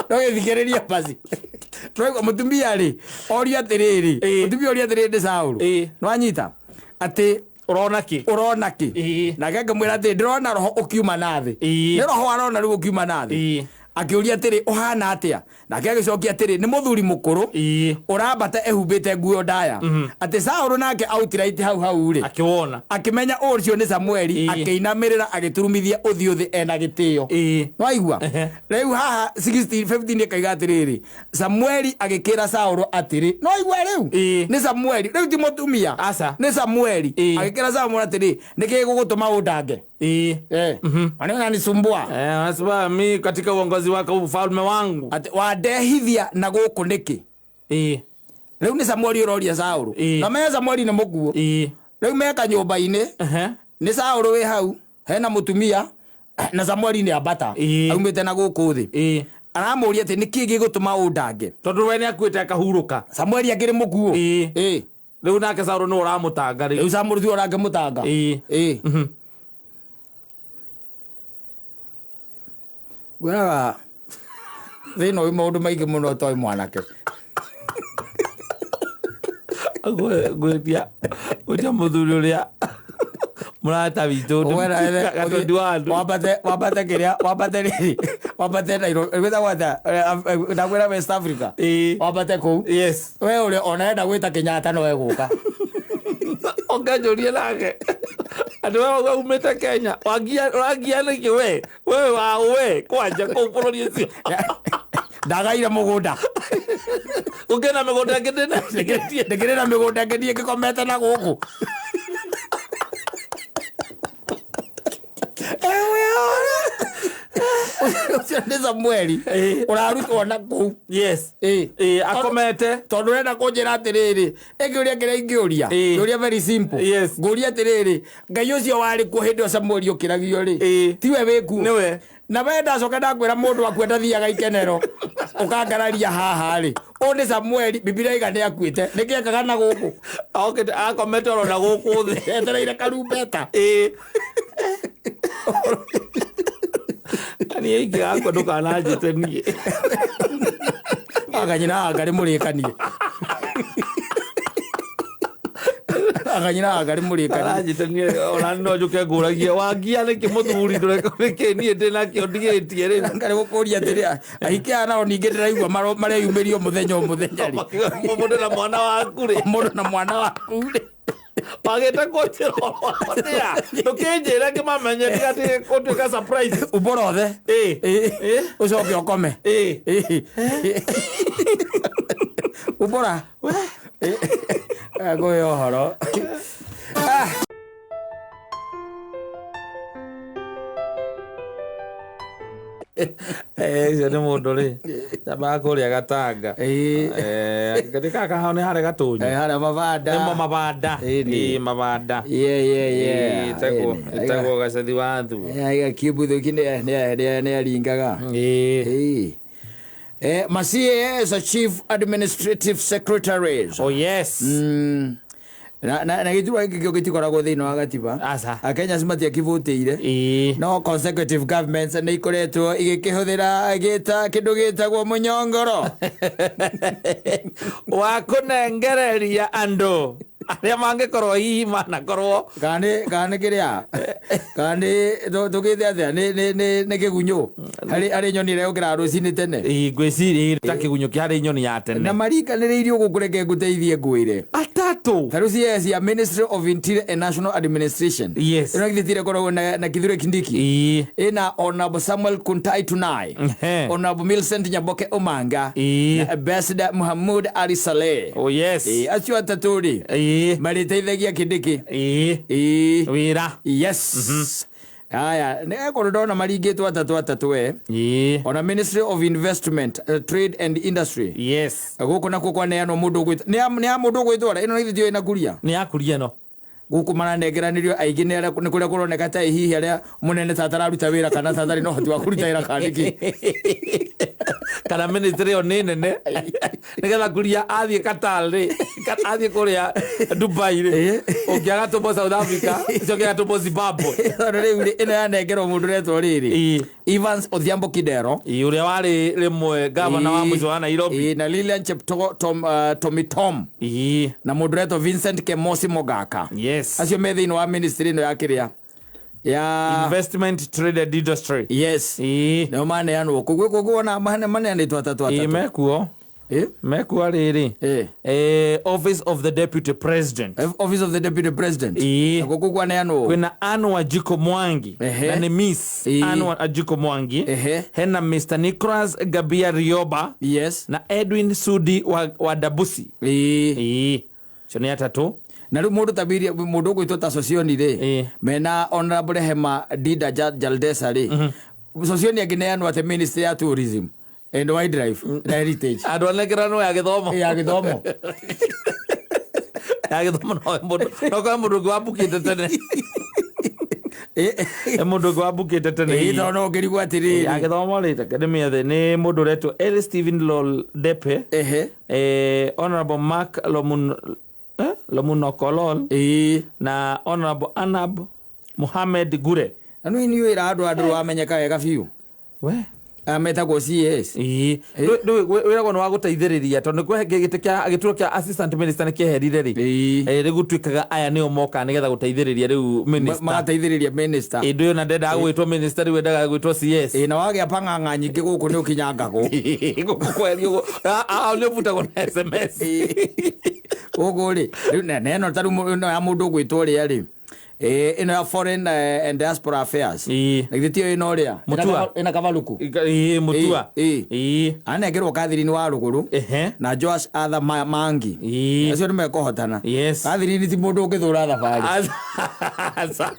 No gĩthikĩrĩria basi. Twaigua mũtumia rĩ oria atĩrĩrĩ, mũtumia oria atĩrĩrĩ nĩ Saũlũ. Nĩwanyita atĩ Ũrona kĩ? Ũrona kĩ? Nake akĩmwĩra atĩrĩ, ndĩrona roho ũkiuma na thĩ. Nĩ roho arona rĩu ũkiuma na thĩ. Akĩũria atĩrĩ, ũhana atĩa? Nake agĩcokia atĩrĩ, nĩ mũthuri mũkũrũ ũrambata ehumbĩte nguo ndaya. Atĩ Saũlũ nake outright hau hau rĩ, Akĩwona. akĩmenya ũcio nĩ Samueli. Akĩinamĩrĩra, agĩturumithia ũthiũ thĩ ena gĩtĩo. Waigua? Rĩu haha 16 15 ĩkaiga atĩrĩrĩ, Samueli agĩkĩra Saũlũ atĩrĩ, no igua rĩu nĩ Samueli rĩu, ti mũtumia. Aca. Nĩ Samueli. Agĩkĩra Samueli atĩrĩ, nĩkĩ gũgũtũma ũndange? Kwani unanisumbua? Anasema mi katika uongozi wako, ufalme wangu. Atĩ wandehithia na gũkũ nĩkĩ? Rĩu nĩ Samueli ũroria Saũlũ. Na menya Samueli nĩ mũkuũ. Rĩu meka nyũmba-inĩ, nĩ Saũlũ wĩ hau, hena mũtumia na Samueli nĩ ambata aumĩte na gũkũ thĩ. Aramũria atĩ nĩkĩ gĩgũtũma ũndange? Tondũ we nĩ akuĩte akahurũka. Samueli akĩrĩ mũkuũ. Rĩu nake Saũlũ nĩwe ũramũtanga rĩu. Rĩu Samueli tiwe ũrakĩmũtanga. Ngwĩraga thĩna ũyũ maũndũ maingĩ mũno toĩ mwanake. Ngwĩtia gwĩtia mũthuri ũrĩa mũrata witũ gatwendi wa andũ. Wambate, wambate kĩrĩa, wambate rĩrĩ, wambate Nairobi gwĩtagwo atĩa? Ndakwĩra West Africa. Wambate kũu. We ũrĩa ona enda gwĩta Kenyatta no egũka. Ũkanjũrie nake atĩ we wauga umĩte Kenya, wangia ũrangia nĩkĩ? We wa we kwanja kũu bũrũri ũcio. Ndagaire mũgũnda. Ũkĩna mĩgũnda ĩngĩ ndĩna. Ndĩkĩrĩ na mĩgũnda ĩngĩ niĩ ngĩkomete na gũkũ? Ewe, ũcio nĩ Samueli ũrarutwo na kũu. Akomete. Tondũ ũrenda kũnjĩra atĩrĩrĩ, ĩngĩũria kĩrĩa ingĩũria, kĩũria very simple. Ngũria atĩrĩrĩ, Ngai ũcio warĩ kuo hĩndĩ ĩyo Samueli ũkĩragio rĩ, tiwe wĩ kuo? Nĩwe. Na we ndacoka ndakwĩra mũndũ akua ndathiaga ikenero, ũkangararia haha rĩ, ũyũ nĩ Samueli, Bibilia iga nĩ akuĩte, nĩkĩ ekaga na gũkũ? Okĩte akomete oro na gũkũ thĩ. Etereire karumbeta. Niĩ ingĩgakua ndũkananjĩte niĩ. Aganyina anga rĩ mũrĩkanie, aganyina anga rĩ mũrĩkanie. Aranjĩte niĩ ona no njũke ngũragie wangia nĩkĩ mũthuri ndũreka nĩkĩ niĩ ndĩnakĩo ndigĩtie rĩu. Ngarĩ gũkũria atĩrĩ, ahiki aya nao ningĩ ndĩraigua mareyumĩria o mũthenya o mũthenya rĩ. Mũndũ na mwana waku rĩ. Mũndũ na mwana waku rĩ. Wagĩte kũnjĩra atĩa? Ndũkĩnjĩre ngĩmamenye ndigatige gũtuĩka surprise. Umbũra othe. Ĩ. Ĩ. Ũcoke ũkome. Ĩ. Umbũra. Ngũhe ũhoro. Ah. Ũcio nĩ mũndũ rĩ nyambaga kũrĩa gatanga. Nĩ kaka hao nĩ harĩa gatũnyu. Harĩa mabanda. Nĩmo mabanda. Ĩni. Ĩ, mabanda. Yeah. Ĩ, ĩtagwo gacathi wa thu. Aiga kĩmbuthuki nĩ aringaga. Ĩ. Ma CAS, a Chief Administrative Secretaries. Oh yes. Na gĩturwa gĩkĩ kĩo gĩtikoragwo thĩinĩ wa gatiba. Aca. Akenya acio matiakĩvũtĩire. Ĩ. No consecutive governments nĩ ikoretwo igĩkĩhũthĩra gĩta kĩndũ gĩtagwo mũnyongoro. Wa kũnengereria andũ arĩa mangĩkorwo hihi manakorwo Kana nĩ kĩrĩa kana nĩ tũgĩte atĩa nĩ kĩgunyũ harĩ nyoni ĩrĩa yũkĩraga rũcinĩ tene. Ĩ, ngwĩciria ta kĩgunyũ kĩa harĩ nyoni ya Na tene. marikanĩrĩirio gũkũ reke ngũteithie ngwĩre. Atatũ. Ta rĩu CS ya Ministry of Interior and National Administration. Yes. Ĩno githĩ tire ĩkoragwo na Kithure Kindiki. Ĩ. Ĩna Honorable Samuel Kuntai Tunai. Ehe. Honorable Millicent Nyaboke Omanga. Ĩ. Na Ambassador Muhammad Ali Saleh. Oh yes. Ĩ, acio atatũ rĩ Ĩ. marĩteithagia Kindiki. Ĩ. Ĩ. Wĩra. Yes. Aya, nĩ kũndũ ndona maringĩtwo atatũ atatũ we. Ĩ. Ona Ministry of Investment, Trade and Industry. Yes. Gũkũ nakuo kwaneanwo mũndũ ũgwĩtwo nĩ ya mũndũ ũgwĩtwo ĩno githĩ tiyo ĩna kuria. Nĩ yakuria ĩno. Gũkũ maranengeranĩrio aingĩ nĩ arĩa nĩ kũrĩa kũroneka ta hihi arĩa mũnene ta atararuta wĩra kana ta atarĩ na ũhoti wa kũruta wĩra kana nĩkĩ. Kana ministry ĩyo nĩ nene nĩgetha kuria athiĩ Qatar rĩ, athiĩ kũrĩa Dubai rĩ, ũngĩ agatũmwo South Africa, ũcio ũngĩ agatũmwo Zimbabwe. Tondũ rĩu rĩ, ĩno yanengerwo mũndũ ũretwo rĩrĩ. Ĩ. Evans Odhiambo Kidero. Ĩ, ũrĩa warĩ rĩmwe gavana wa mũico wa Nairobi. Ĩ, na Lilian Cheptogo Tom, Tommy Tom. Ĩ. Na mũndũ ũretwo Vincent Kemosi Mogaka. Yes. Acio me thĩinĩ wa ministry ĩno ya kĩrĩa ya Investment, Trade and Industry. Yes. Ĩ. Nĩo maneanwo koguo koguo ona maneanĩtwo atatũ Ĩ, atatũ. mekuo. Ĩ? Mekuo rĩrĩ. Ĩ. Office of the Deputy President. Office of the Deputy President. Ĩ. Nakuo kũu kwaneanwo. Kwĩna Anne Wanjikũ Mwangi. Ehe. Na nĩ Miss Ĩ. Anne Wanjikũ Mwangi. Ehe. Hena Mr. Nicholas Gabia Rioba. Yes. Na Edwin Sudi wa Dabusi. Ĩ. Ĩ. Acio nĩ atatũ. Na rĩu mũndũ ta mũndũ ũgwĩtwo ta Socioni rĩ Ĩ. mena Honorable Rehema Dida Jaldesa rĩ Socioni angĩneanwo atĩ Ministry ya Tourism and Wildlife na Heritage. Andũ anengeranwo ya gĩthomo. Ya gĩthomo. Ya gĩthomo no mũndũ no kwa mũndũ ũngĩ wambukĩte tene. Mũndũ ũngĩ wambukĩte tene. Ĩ, tondũ no ũngĩrigwo atĩrĩrĩ. Ya gĩthomo rĩ, reke ndĩmĩethe nĩ mũndũ ũretwo Eli Stephen Loldepe. Ehe. Honorable Mark Lomunokolol. Ĩ. Na Honorable Anab Mohamed Gure. Na nĩ nĩ wĩra andũ wamenyeka wega biũ. We. Metagwo CS. Ĩ. Wĩragwo nĩ wa gũteithĩrĩria tondũ nĩ gĩtĩ kĩa gĩturwa kĩa assistant minister nĩ kĩeherire rĩ. Ĩ. Rĩu gũtuĩkaga aya nĩo mokaga nĩgetha gũteithĩrĩria rĩu minister. Magateithĩrĩria minister. Ĩ, ndũyũ na ndendaga gwĩtwo minister rĩu endaga gwĩtwo CS. Ĩ, na wagĩa pang'ang'a nyingĩ gũkũ nĩ ũkinyangagwo. Gũkũ kwerio ũguo. Nĩ ũbutagwo na SMS. Gũkũ rĩ, rĩu na ĩno ta rĩu ĩno ya mũndũ ũgwĩtwo ũrĩa rĩ. Ĩno ya foreign and diaspora affairs. Ĩ. Na githĩ tiyo ĩno ũrĩa? Mutua. Ĩna Kavaluku. Ĩ, Mutua. Ĩ. Ĩ. Anengerwo Catherine wa Rũgũrũ. Ehe. Na Joash Arthur Mangi. Ĩ. Acio nĩ mekũhotana. Yes. Catherine ti mũndũ ũngĩthũra thabarĩ. Aca.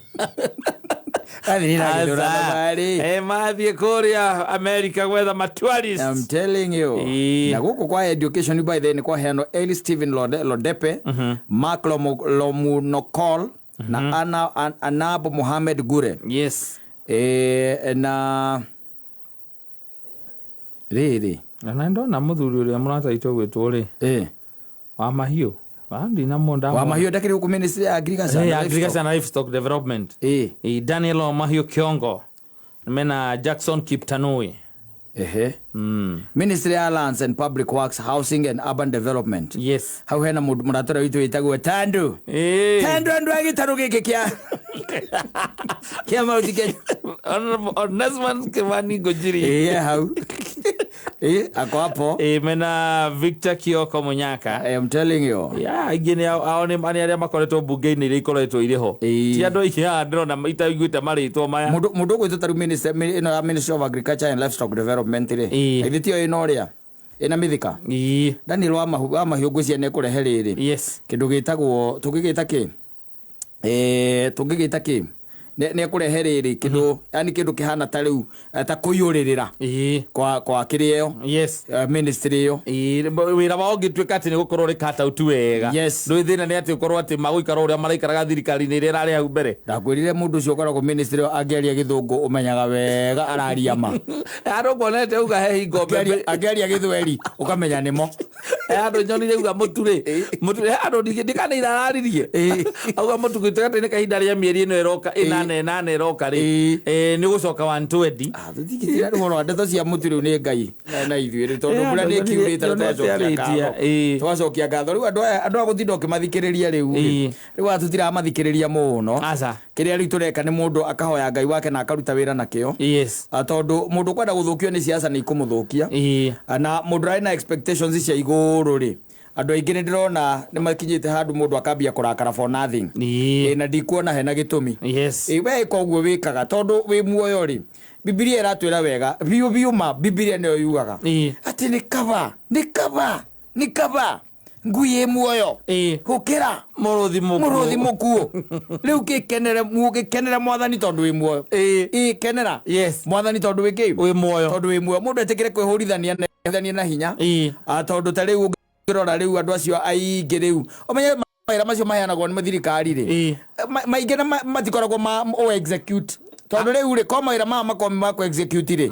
Catherine agĩthũra thabarĩ. Mathiĩ kũrĩa America gwetha ma tourists. I'm telling you. Ĩ. Na gũkũ kwa education by then kwaheanwo Eli Stephen Lodepe, Mark Lomunokol na Anab Mohamed Gure. Yes. Na rĩrĩ. Na ndona mũthuri ũrĩa mũrata witũ ũgwĩtwo rĩ. Wa mahiũ. Wa ndinamuona. Wa mahiũ ndakĩrĩ gũkũ Ministry ya Agriculture Eh, na Livestock. Agriculture and Livestock Development. Daniel wa Mahiũ Kiongo. Mena Jackson Kiptanui. Ehe. Ministry ya Lands and Public Works, Housing and Urban Development. Yes. Hau hena mũrata ũrĩa witũ wĩtagwo Tandu. Tandu andũ a gĩtarũ gĩkĩ kĩa Mount Kenya. Honorable Onesmus Kimani Ngũnjiri. Ĩĩ, hau. Ako hapo. Mena Victor Kioko Munyaka. I am telling you. Ya, aingĩ nĩ ao nĩ arĩa makoretwo mbunge-inĩ iria ikoretwo irĩ ho. Ti andũ aingĩ haha ndĩrona itaiguĩte marĩtwa maya. Mũndũ ũgwĩtwo ta rĩu minister ĩno ya Ministry of Agriculture and Livestock Development rĩ, githĩ tiyo ĩno ũrĩa ĩna mĩthika? Daniel wa mahiũ ngwĩciria nĩ ekũrehe rĩrĩ kĩndũ gĩtagwo, tũngĩgĩta kĩ? Tũngĩgĩta kĩ? Nĩ ekũrehe rĩrĩ kĩndũ, yani kĩndũ kĩhana ta rĩu, ta kũiyũrĩrĩra kwa kĩrĩa ĩyo. Ministry ĩyo. Wĩra wao ũngĩtuĩka atĩ nĩ gũkorwo ũrĩ cut out wega. Ndũĩ thĩna nĩ atĩ ũkorwo atĩ magũikara ũrĩa maraikaraga thirikari-inĩ ĩrĩa ĩrarĩ hau mbere. Ndakwĩrire mũndũ ũcio ũkoragwo ministry ĩyo angĩaria gĩthũngũ ũmenyaga wega araria ma. Andũ kuonete uga he hingo mbembe. Angĩaria gĩthweri ũkamenya nĩmo. Andũ nyonire uga mũtu rĩ. Mũtu, andũ ndikana irararirie. Auga mũtu gĩtagatĩ-inĩ ka ihinda rĩa mĩeri ĩno ĩroka, ĩnana, ĩnana ĩroka rĩ. Nĩ ũgũcoka 120. Tũtingĩtira rĩu ũhoro wa ndeto cia mũtu rĩu nĩ Ngai na ithuĩ rĩu, tondũ mbura nĩ ĩkiurĩte na tũgacokia ngatho. Tũgacokia ngatho. Rĩu andũ aya gũtinda ũkĩmathikĩrĩria rĩu rĩ. Rĩu aya tũtiramathikĩrĩria mũno. Kĩrĩa rĩu tũreka nĩ mũndũ akahoya Ngai wake na akaruta wĩra nakĩo. Tondũ mũndũ ũkwenda gũthũkio nĩ siasa nĩ ikũmũthũkia. Na mũndũ ũrarĩ na expectations cia igũrũ rĩ, andũ aingĩ nĩ ndĩrona nĩ makinyĩte handũ mũndũ akambia kũrakara for nothing. Na ndikuona hena gĩtũmi. We ĩka ũguo wĩkaga tondũ wĩ muoyo rĩ, Bibilia ĩratwĩra wega biũ biũ ma Bibilia nĩyo yugaga. Atĩ nĩ kaba, nĩ kaba, nĩ kaba ngui ĩ muoyo. Gũkĩra Mũrũthi mũkuũ. Mũrũthi mũkuũ. Rĩu gĩkenere mwathani tondũ wĩ muoyo. Kenera. Mwathani tondũ wĩ kĩ? Wĩ muoyo. Tondũ wĩ muoyo. Mũndũ etĩkĩre kwĩhũrithania na hinya. Tondũ ta rĩu ũngĩrora rĩu andũ acio aingĩ rĩu. Ũmenye mawĩra macio maheanagwo nĩ thirikari rĩ. Maingĩ na matikoragwo ma o execute. Tondũ rĩu rĩ, ko mawĩra maya makorwo ma kũ execute rĩ,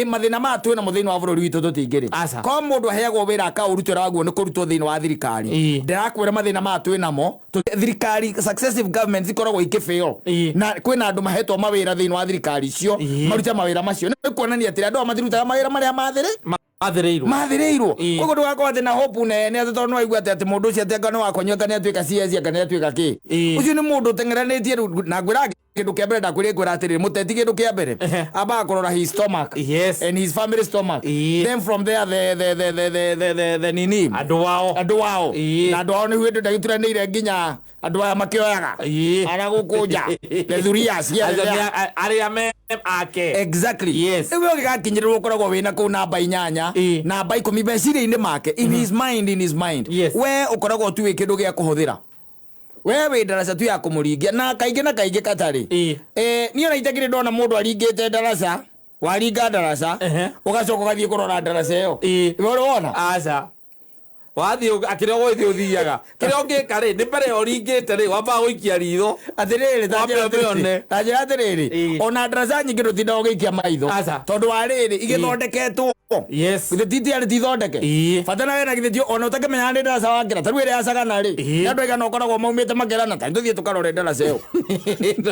mathĩna maya twĩ namo thĩinĩ wa bũrũri witũ tũtingĩrĩ. Ko mũndũ aheagwo wĩra akaũruta ũrĩa waguo nĩ kũrutwo thĩinĩ wa thirikari. Ndĩrakwĩra mathĩna maya twĩ namo, thirikari successive governments ikoragwo ikĩ fail. Na kwĩna andũ mahetwo mawĩra thĩinĩ wa thirikari icio, marute mawĩra macio. Nĩ kuonania atĩrĩ, andũ aya matirutaga mawĩra marĩa mathĩrĩ? Mathĩrĩirwo. Mathĩrĩirwo. Koguo ndũgakorwo atĩ na hope nene atĩ tondũ nĩwaigua atĩ mũndũ ũcio atĩ anga nĩ wakonyua, anga nĩ atuĩka CS, anga nĩ atuĩka kĩ. Ũcio nĩ mũndũ ũteng'eranĩtie rĩu, na ngwĩra kĩndũ kĩa mbere ndakwĩrire ngwĩra atĩrĩrĩ, mũteti kĩndũ kĩa mbere, ambaga kũrora his stomach. And his family stomach. Then from there the nini. Andũ ao. Andũ ao. Na andũ ao nĩ hĩndĩ ndagĩturanĩire nginya andũ aya makĩoyaga. Arĩa gũkũ nja. The thurias, yeah, Acio yeah. nĩ arĩa me ake. Exactly. Rĩu we ũgĩgakinyĩrĩrwo ũkoragwo wĩna kũu namba inyanya, namba ikũmi meciria-inĩ make, in his mind, in his mind. We ũkoragwo tu wĩ kĩndũ gĩa kũhũthĩra. We wĩ ndaraca tu ya kũmũringia. Na kaingĩ na kaingĩ katarĩ. Niĩ ona itakĩrĩ ndona mũndũ aringĩte ndaraca, waringa ndaraca, ũgacoka ũgathiĩ kũrora ndaraca ĩyo. We ũrĩ wona? Aca. Wathiĩ akĩrĩa ũgũgĩthiĩ ũthiaga. Kĩrĩa ũngĩka rĩ, nĩ mbere ũringĩte rĩ, wambaga gũikia ritho. Atĩrĩrĩ, Wambe ũmĩone. ta njĩra atĩrĩrĩ, ona ndaraca nyingĩ ndũtindaga ũgĩikia maitho. Aca. Tondũ wa rĩrĩ, igĩthondeketwo. Githĩ ti tiarĩ ti ithondeke? Bata nawe na githĩ ti ona ũtakĩmenyaga nĩ ndaraca wakĩra. Ta rĩu ĩrĩa ya Sagana rĩ, nĩ andũ aigana ũkoragwo maumĩte makerana, ta tũthiĩ tũkarore ndaraca ĩyo.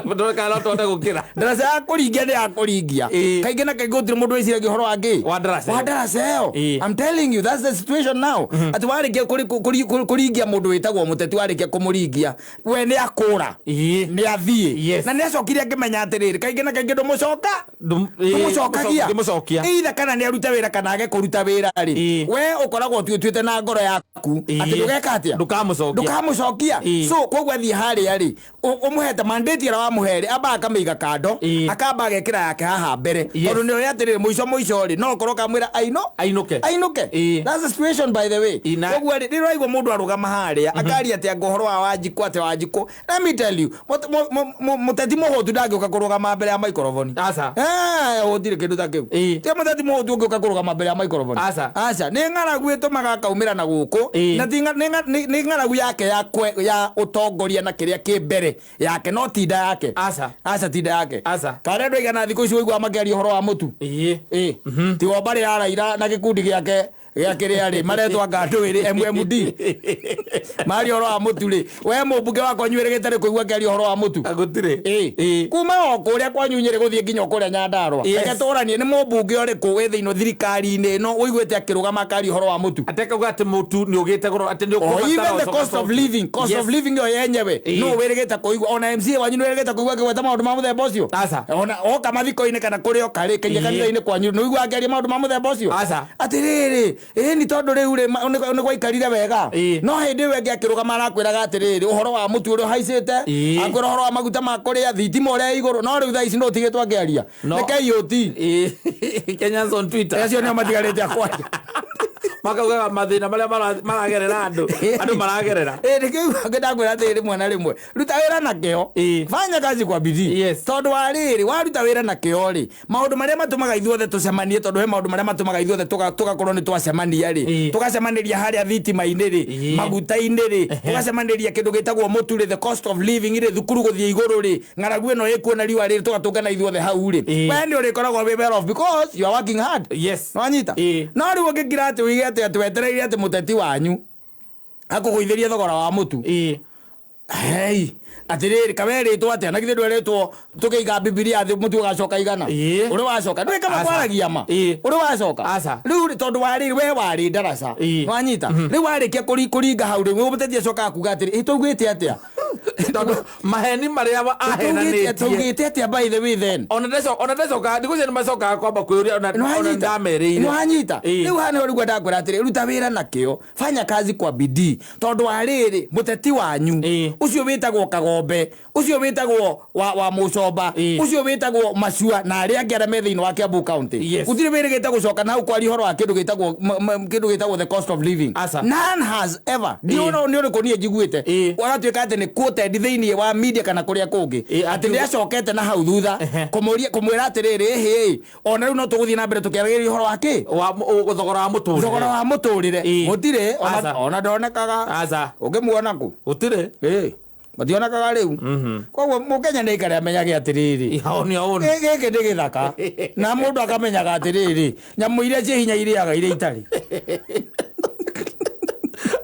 Ndũrĩ kana no tũhote gũkĩra. Ndaraca ya kũringia nĩ ya kũringia. Kaingĩ na kaingĩ gũtirĩ mũndũ wĩciragia ũhoro wa kĩ? Wa ndaraca ĩyo. Wa ndaraca ĩyo. I'm telling you, that's the situation now. Atĩ warĩkia kũringia mũndũ wĩtagwo mũteti, warĩkia kũmũringia, we nĩ akũra. Nĩ athiĩ. Na nĩ acokire akĩmenya atĩrĩrĩ, kaingĩ na kaingĩ ndũmũcoka. Ndũmũcokagia. Ndũmũcokia. Either kana nĩ arute wĩra kana age kũruta wĩra rĩ. We ũkoragwo ũtuĩte na ngoro yaku atĩ ndũgeka atĩa? Ndũkamũcokia. Ndũkamũcokia. So koguo athiĩ harĩa rĩ, ũmũhete mandate ĩrĩa wamũhe rĩ, amba akamĩiga kando, akamba agekĩra yake haha mbere. Tondũ nĩ ũrĩa atĩrĩrĩ, mũico mũico rĩ, no ũkorwo ũkamwĩra Ainũke. Ainũke. That's the situation by the way. Koguo rĩ, rĩrĩa ũraigua mũndũ arũgama harĩa, akaria atĩ anga ũhoro wa Wanjikũ, atĩ Wanjikũ. Let me tell you, mũteti mũhũtu ndangĩũka kũrũgama mbere ya microphone. Aca. Gũtirĩ kĩndũ ta kĩu. Ti mũteti mũhũtu ũngĩũka kũrũgama mbere ya microphone. Aca. Aca. Nĩ ng'aragu ĩtũmaga akaumĩra na gũkũ. Na ti nĩ ng'aragu yake ya ũtongoria na kĩrĩa kĩ mbere yake, no ti nda yake. Aca. Aca, ti nda yake. Aca. Kana andũ aigana thikũ ici ũiguaga makĩaria ũhoro wa mũtu? Ti wa mbarĩ ya Raila na gĩkundi gĩake Gĩa kĩrĩa rĩ maretwo anga andũ ĩrĩ MMD maria ũhoro wa mũtu rĩ, we mũmbunge wakwa nyuĩrĩgĩte rĩ kũigua ngĩaria ũhoro wa mũtu? Gũtirĩ. Ĩ kuma o kũrĩa kwanyu Nyĩrĩ gũthiĩ nginya o kũrĩa Nyandarũa. Reke tũranie, nĩ mũmbunge ũrĩkũ wĩ thĩinĩ thirikari-inĩ ĩno ũiguĩte akĩrũgama akaria ũhoro wa mũtu? Atekauga atĩ mũtu nĩ ũgĩte goro, atĩ nĩ O ũkũbatara even the ũcoka cost of coki. living, cost of living ĩyo yenyewe, no wĩrĩgĩte kũigua ona MCA wanyu nĩ wĩrĩgĩte kũigua akĩgweta maũndũ ma mũthemba ũcio? Aca. Ona oka mathiko-inĩ kana kũrĩa oka rĩ, kaingĩ kanitha-inĩ kwanyu nĩ ũiguaga akĩaria maũndũ ma mũthemba ũcio? Aca. Atĩrĩrĩ, ĩni tondũ rĩu rĩ nĩ gwaikarire wega. No hĩndĩ ĩyo ĩngĩ akĩrũgama arakwĩraga atĩrĩrĩ, ũhoro wa mũtu ũrĩa ũhaicĩte, akwĩra ũhoro wa maguta ma kũrĩa, thitima ũrĩa ĩ igũrũ, no rĩu thaa ici no ũtigĩtwo akĩaria. No. Nĩ KOT. Kenyans on Twitter. Acio nĩo matigarĩte a kwaria. Makaugaga mathĩna marĩa maragerera andũ, andũ maragerera. Ĩ nĩkĩo ndakwĩra atĩrĩ, rĩmwe na rĩmwe ruta wĩra na kĩo. Fanya kazi kwa bidii. Tondũ wa rĩrĩ, waruta wĩra na kĩo rĩ, maũndũ marĩa matũmaga ithuothe tũcemanie, tondũ he maũndũ marĩa matũmaga ithuothe tũgakorwo nĩ twacemania rĩ, tũgacemanĩria harĩa thitima-inĩ rĩ, maguta-inĩ rĩ, tũgacemanĩria kĩndũ gĩtagwo mũtu rĩ, the cost of living rĩ, thukuru gũthiĩ igũrũ rĩ, ng'aragu ĩno ĩkuo na riũa rĩ, tũgatũngana ithuothe hau rĩ, we nĩ ũrĩkoragwo wĩ well off because you are working hard. Nĩwanyita? No rĩu ũngĩkira atĩ ũige atĩ atĩ wetereire atĩ mũteti wanyu akũgũithĩrie thogora wa mũtu, hei, atĩrĩrĩ, kawerĩtwo atĩa? Na githĩ ndwerĩtwo tũkĩiga Bibilia thĩ mũtu ũgacoka igana? Ũrĩ wacoka? Ndũĩ kaba Aca. kwaragia ma? Ũrĩ wacoka? Aca. Rĩu rĩ, tondũ warĩ we warĩ ndaraca. Nwanyita? Rĩu warĩkia kũringa hau rĩu mũteti acokaga kuga atĩrĩ, ĩ twaugĩte atĩa? Tondũ maheni marĩa ahenanĩtie. Twaugĩte atĩa by the way then? Ona ndecokaga thikũ icio nĩ macokaga kwamba kwĩyũria ona ndamerĩire. Nwanyita? Rĩu haha nĩho rĩu ndakwĩra atĩrĩ, ruta wĩra na kĩo, fanya kazi kwa bidii, tondũ wa rĩrĩ, mũteti wanyu ũcio wĩtagwo Kagombe, ũcio wĩtagwo wa Mũcomba, ũcio wĩtagwo Macua, na arĩa angĩ arĩa me thĩinĩ wa Kiambu County, gũtirĩ wĩrĩgĩte gũcoka na hau kwaria ũhoro wa kĩndũ gĩtagwo the cost of living. Aca. None has ever. Ndiũĩ nĩ ũrĩkũ niĩ njiguĩte agatuĩka atĩ nĩ quoted thĩinĩ wa media kana kũrĩa kũngĩ atĩ nĩ acokete na hau thutha kũmwĩra atĩrĩrĩ, ĩhĩ, ona rĩu no tũgũthiĩ na mbere tũkĩaragĩrĩria ũhoro wa kĩ? Wa thogora wa mũtũrĩre. Thogora wa mũtũrĩre. Gũtirĩ Aca. ona ndonekaga. Aca. Ũngĩmuona kũ? Gũtirĩ. Mationekaga rĩu. Koguo mũkenya nĩ aikare amenyage atĩrĩrĩ, Ihao nĩ aũni. Gĩkĩ nĩ gĩthaka, na mũndũ akamenyaga atĩrĩrĩ, nyamũ iria ciĩ hinya irĩaga iria itarĩ.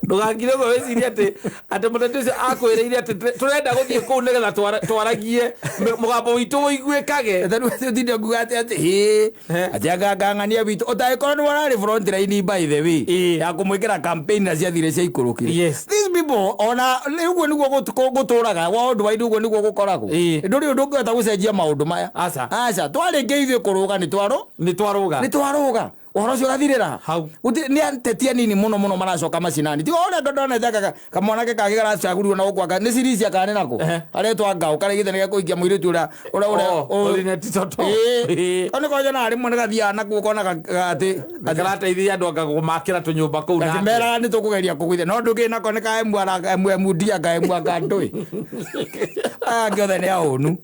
Ndũgakire ũguo wĩcirie atĩ mũteti ũcio akwĩrĩire atĩ tũrenda gũthiĩ kũu nĩgetha twaragie mũgambo witũ ũiguĩkage. Ta rĩu ũtinde ũkiuga atĩ hĩ, atĩ angangang'ania witũ ũtangĩkorwo nĩ wararĩ front line by the way ya kũmwĩkĩra campaign na ciathire ciaikũrũkire. These people, ona ũguo nĩguo gũtũraga worldwide, ũguo nĩguo gũkoragwo. Ndũrĩ ũndũ ũngĩhota gũcenjia maũndũ maya. Aca. Aca, twarĩkia ithuĩ kũrũga nĩ twarũ Nĩ twarũga. Nĩ twarũga, ũhoro ũcio ũgathirĩra Hau. Gũtirĩ- nĩ ateti anini mũno mũno maracoka macinani, tiga ũrĩa ndonete kamwanake kangĩ karacagũrirwo na gũkũ anga nĩ Sirisia kana nĩ nako, aretwa Ngao, karĩgĩte nĩ gekũhikia mũirĩtu ũrĩa ũrĩa Oh, Olinet Toto. Kau nĩko nyonaga rĩmwe nĩ gathiaga nakuo konaga atĩ Karateithia andũ anga kũmakĩra tũnyũmba kũu nake. Gakĩmeraga nĩ tũkũgeria kũgũithia, no ndũkĩ nako nĩ ka MMD anga M anga ndũĩ, aya angĩ othe nĩ ahũnu,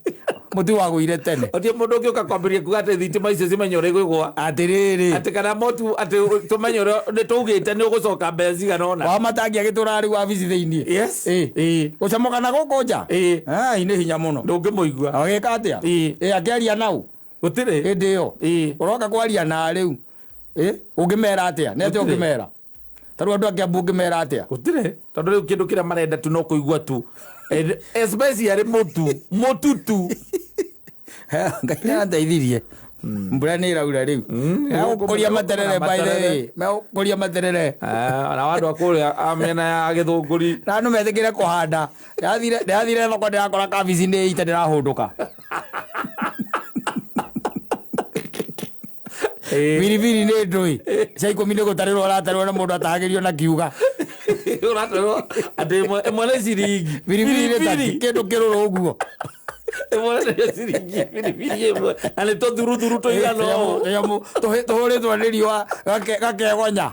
mũtu wagũire tene. Gũtirĩ mũndũ ũngĩũka kwambĩrĩria kuga atĩ thitima icio cimenye ũrĩa igũgwa. Atĩrĩrĩ, Atĩ kana motu atĩ tũmenye ũrĩa nĩ tũugĩte nĩ ũgũcoka mbeca cigana ũna. Wa matangi agĩtũraga rĩu wabici thĩiniĩ. Gũcomoka na gũkũ nja. Ai, nĩ hinya mũno. Ndũngĩmũigua. Agĩka atĩa? Ĩ akĩaria nau Gũtirĩ. Hĩndĩ ĩyo ũroka kwaria na rĩu, ũngĩmera atĩa? Nĩ atĩa Gũtirĩ. ũngĩmera? Ta rĩu andũ a Kiambu ũngĩmera atĩa? Gũtirĩ, tondũ rĩu kĩndũ kĩrĩa marenda tu no kũigua tu, especially mũtu tu. Ngai nĩandeithirie, mbura nĩ ĩraura rĩu, megũkũria materere by the way, megũkũria materere. Ah, na andũ a kũrĩa a mĩena ya Gĩthũngũri. Na andũ metĩkĩre kũhanda. Ndĩrathire thoko, ndĩrakora kabici nĩ ite ndĩrahũndũka. Biribiri nĩ ndũĩ cia 10 nĩ gũtarĩrwo ũratarĩrwo na mũndũ atahagĩrio na kiuga. Ũratarwo atĩ ĩmwe nĩ ciringi. Biribiri nĩ ta kĩndũ kĩrũrũ ũguo. Ĩmwe nĩ ciringi, biribiri ĩmwe na nĩ tũthuruthuru tũigana ũũ. Tũnyamũ tũhũrĩtwo nĩ riũa gakegonya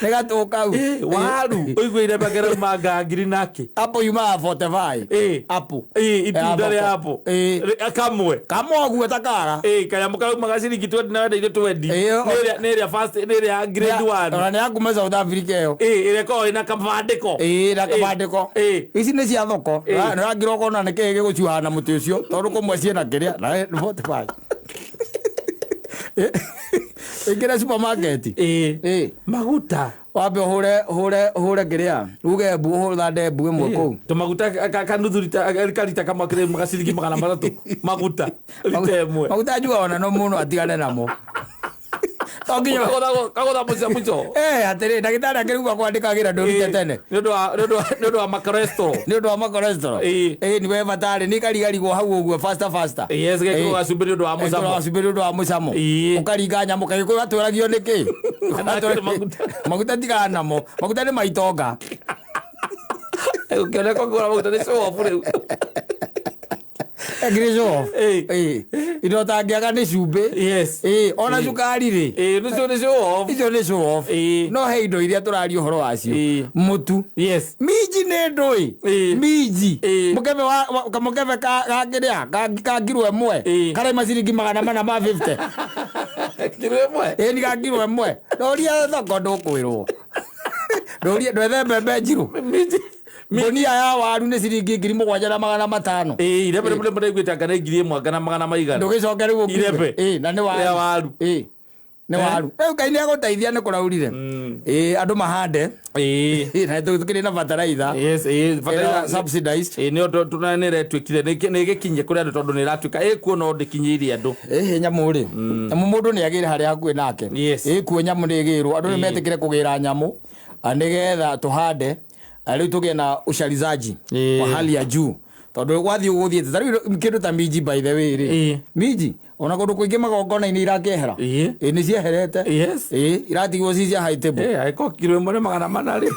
nĩ gatũ kau. Waru ũiguĩre makĩrauma ngiri nake. Apple yumaga 45. Apple. Itunda rĩa Ya apple. thoko. Kamwe. Kamwe ũguo ta kara. Kanyamũ karaumaga ciringi 20 na wendeire 20. Nĩ ĩrĩa first, nĩ ĩrĩa ya grade 1. Ona nĩ ya kuma South Africa ĩyo. Ĩrĩa ĩkoragwo ĩna kabandĩko. Na kabandĩko. Ici nĩ cia thoko. Nĩ ũrangira ũkona nĩ kĩĩ gĩgũcuhaga na mũtĩ ũcio, tondũ kũmwe ciĩna kĩrĩa na nĩ 45. Ũingĩre supermarket. Ĩĩ. Ĩĩ. Maguta. Wambe ũhũre ũhũre ũhũre kĩrĩa uge mbu ũthande mbu ĩmwe kũu. Tũmaguta kanuthu rita karita kamwe kĩrĩ magaciringi 300 maguta rita ĩmwe. Maguta njuga ona no mũno atigane namo. To nginya Kagũtha mũico mũico. Eh, atĩrĩ ndagĩtarĩ akĩrigwo kwandĩkagĩra ndũrute tene. Nĩ ũndũ wa nĩ ũndũ wa macholesterol. Nĩ ũndũ wa macholesterol. Ĩĩ. Ĩĩ nĩ batarĩ nĩ karigarigwo hau ũguo faster faster. Yes, gekĩrwo gacumbĩ nĩ ũndũ wa Mũcamo. mũcamo. Gacumbĩ nĩ ũndũ wa mũcamo. Ĩĩ. Ũkaringa nyamũ kagĩkũyũ gatwĩragio nĩkĩ? Kana maguta. Maguta tigana namo. Maguta nĩ maitonga. Ũkĩoneka ũkĩgũra maguta nĩ show off rĩu. Ekĩrĩ show off. Ĩĩ. Ĩĩ. Indo ũtangĩaga nĩ cumbĩ. Yes. Ĩĩ, ona cukari rĩ. Ĩĩ, nĩcio nĩ show off. Icio nĩ show off. Ĩĩ. No he indo iria tũraria ũhoro wacio. Ĩĩ. Mũtu. Yes. Minji nĩ ndũĩ. Ĩĩ. Minji. Ĩĩ. Mũkebe wa kamũkebe ka ga kĩrĩa ka ka ngiro ĩmwe. Ĩĩ. Karaima ciringi 450. Kiro ĩmwe. Ĩĩ ni ka ngiro ĩmwe. Ndũrie thoko ndũkwĩrwo. Ndũrie ndwethe mbembe njirũ. Minji. Ngũnia ya waru nĩ ciringi 7500. Ĩĩ, irebe rĩmwe ndĩraiguĩte anga nĩ 1000 anga na magana maigana. Ndũgĩcoke rĩu ũkiuge. Irebe. Ĩĩ, na nĩ waru. Rĩa waru. Ĩĩ. Nĩ waru. Rĩu Ngai nĩ agũteithia nĩ kũraurire. Ĩĩ, andũ mahande. Ĩĩ. Ĩĩ, na tũkĩrĩ na bataraitha. Yes, ĩĩ, Ĩrĩa bataraitha. subsidized. Ĩĩ, nĩyo nĩ ĩretuĩkire nĩ ĩgĩkinyie kũrĩ andũ tondũ nĩ ĩratuĩka ĩkuo no ndĩkinyĩirie andũ. Ĩhĩ nyamũ rĩ. Nyamũ mũndũ nĩ agĩre harĩa hakuhĩ nake. Yes. Ĩkuo nyamũ nĩ ĩgĩrwo. Andũ nĩ metĩkĩre kũgĩra nyamũ nĩgetha tũhande rĩu tũgĩe na usharizaji Ĩĩ. wa hali ya juu tondũ gwathiĩ gũthiĩte ta rĩu kĩndũ ta minji by the way rĩ. Ĩĩ. Minji ona kũndũ kũingĩ magongona-inĩ irakĩehera. Ĩĩ. Ĩĩ nĩ cieherete. Yes. Ĩĩ iratigwo ci cia high table. Ĩĩ, angĩkorwo kiro ĩmwe nĩ 400 rĩ.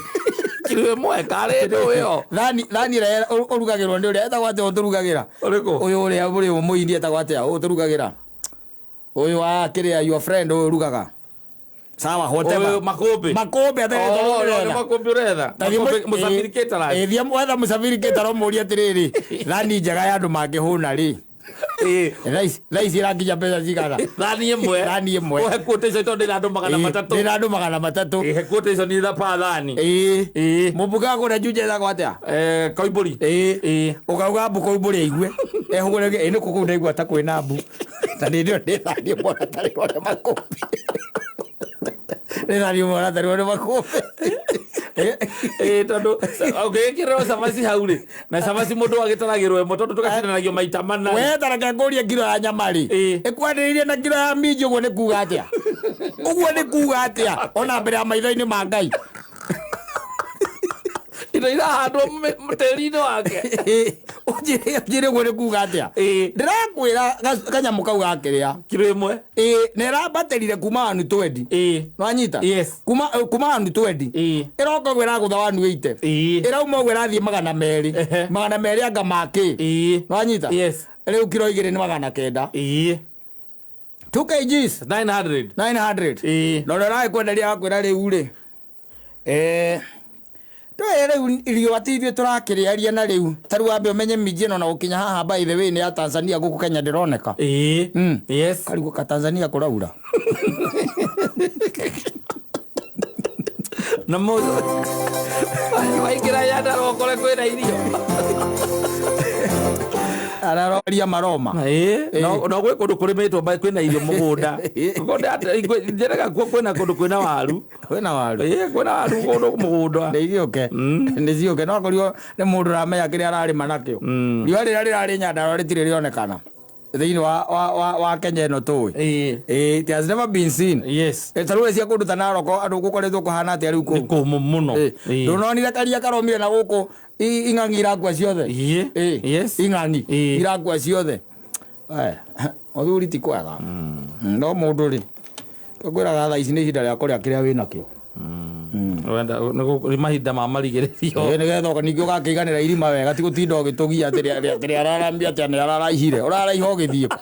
Kiro ĩmwe karĩ ndũ ĩyo. Thani thani ĩrĩa ũrugagĩrwo nĩ ũrĩa etagwo atĩa ũtũrugagĩra? Ũrĩkũ? Ũyũ ũrĩa ũrĩ mũhindi etagwo atĩa ũtũrugagĩra? Ũyũ wa kĩrĩa your friend ũyũ ũrugaga. Sawa whatever. Ũyũ Makũmbĩ. Makũmbĩ atĩ Oh, no, nĩ Makũmbĩ ũretha. Makũmbĩ Mũsafiri Caterers. Thiĩ wetha Mũsafiri Caterers ũmũrie atĩrĩrĩ, thani njega ya andũ mangĩhũna rĩ. Ĩĩ. Thaa ici ĩrakinya mbeca cigana? Thani ĩmwe. Thani ĩmwe. Ũhe quotation tondũ ndĩna andũ 300. Ndĩna andũ 300. Ĩĩ, he quotation nĩ pa thani. Ĩĩ. Ĩĩ. Mũmbunge wa kũrĩa Juja etagwo atĩa? Koimbũri. Ĩĩ. Ĩĩ. Ũkauga mbu Koimbũri aigue. Ehũgũre ĩĩ nĩ kũu ndaigua ta kwĩna mbu. Na nĩ ndĩo nĩ thani ĩmwe ũratarĩrwo nĩ Makũmbĩ. Nĩ thani ĩmwe ũratarĩrwo nĩ Makũmbĩ. Ĩĩ, tondũ ũngĩgĩkĩrĩrwo cabaci hau rĩ, na cabaci mũndũ agĩtaragĩrwo ĩmwe tondũ tũgacindanagio maita mana. We ta reke ngũrie ngiro ya nyama rĩ. Ĩĩ. Ĩkwanĩrĩirie na ngiro ya minji ũguo nĩ kuga atĩa? Ũguo nĩ kuga atĩa? Ona mbere ya maitho-inĩ ma Ngai. Indo irahandwo tĩri-inĩ wake. Ũnjĩre ũguo nĩ kuga atĩa? Ĩĩ. Ndĩrakwĩra kanyamũ kau gakĩrĩa. Kiro ĩmwe. Ĩĩ, na ĩrambatĩrire kuma 120. Ĩĩ. Nwanyita? Yes. Kuma 120. Ĩĩ. Ĩroka ũguo ĩragũtha 180. Ĩĩ. Ĩrauma ũguo ĩrathiĩ 200. Ehe. 200 anga makĩ. Ĩĩ. Nwanyita? Yes. Rĩu kiro igĩrĩ nĩ 900. Ĩĩ. 2 kgs 900. 900. Ĩĩ. Na ũrĩa ũragĩkwenderia agakwĩra rĩu rĩ. Tũĩ rĩu irio atĩ ithuĩ tũrakĩrĩaria na rĩu ta rĩu wambe ũmenye minji ĩno na gũkinya haha by the way nĩ ya Tanzania gũkũ Kenya ndĩroneka. Ĩĩ. Yes. Karigwo ka Tanzania kũraura. Na mũndũ waingĩra Nyandarua ũkore kwĩna irio. Araroria Maroma. Ĩĩ. No gwĩ kũndũ kũrĩmĩtwo kwĩna irio mũgũnda. Njeraga kuo kwĩna kũndũ kwĩna waru. Kwĩna waru. Ĩĩ, kwĩna waru kũndũ mũgũnda. Nĩ igĩũke. Nĩ ciũke no akorirwo nĩ mũndũ ũramenya kĩrĩa ararĩma nakĩo. Riũa rĩrĩa rĩrarĩ Nyandarua rĩtirĩ rĩonekana thĩinĩ wa Kenya ĩno tũĩ. Ĩĩ. Ĩĩ, it has never been seen. Yes. Ta rĩu cia kũndũ ta Narok andũ gũkoretwo kũhana atĩa rĩu Nĩ kũu? kũmũ mũno. Ĩĩ. Ndũnonire karia karomire na gũkũ ing'ang'i irakua ciothe? Ĩĩ. Ĩĩ. Yes. Ing'ang'i Ĩĩ. irakua ciothe. Mũthuri ti kwega. No mũndũ rĩ, ngwĩraga thaa ici nĩ ihinda rĩa kũrĩa kĩrĩa wĩnakĩo. Wenda nĩ mahinda ma marigĩrĩrio. Ĩĩ, nĩgetha ningĩ ũgakĩiganĩra irima wega ti gũtinda ũgĩtũgia atĩ rĩa ararambia atĩa nĩ araraihire. Ũraraiha ũgĩthiĩ kũ?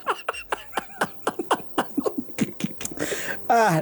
Ah.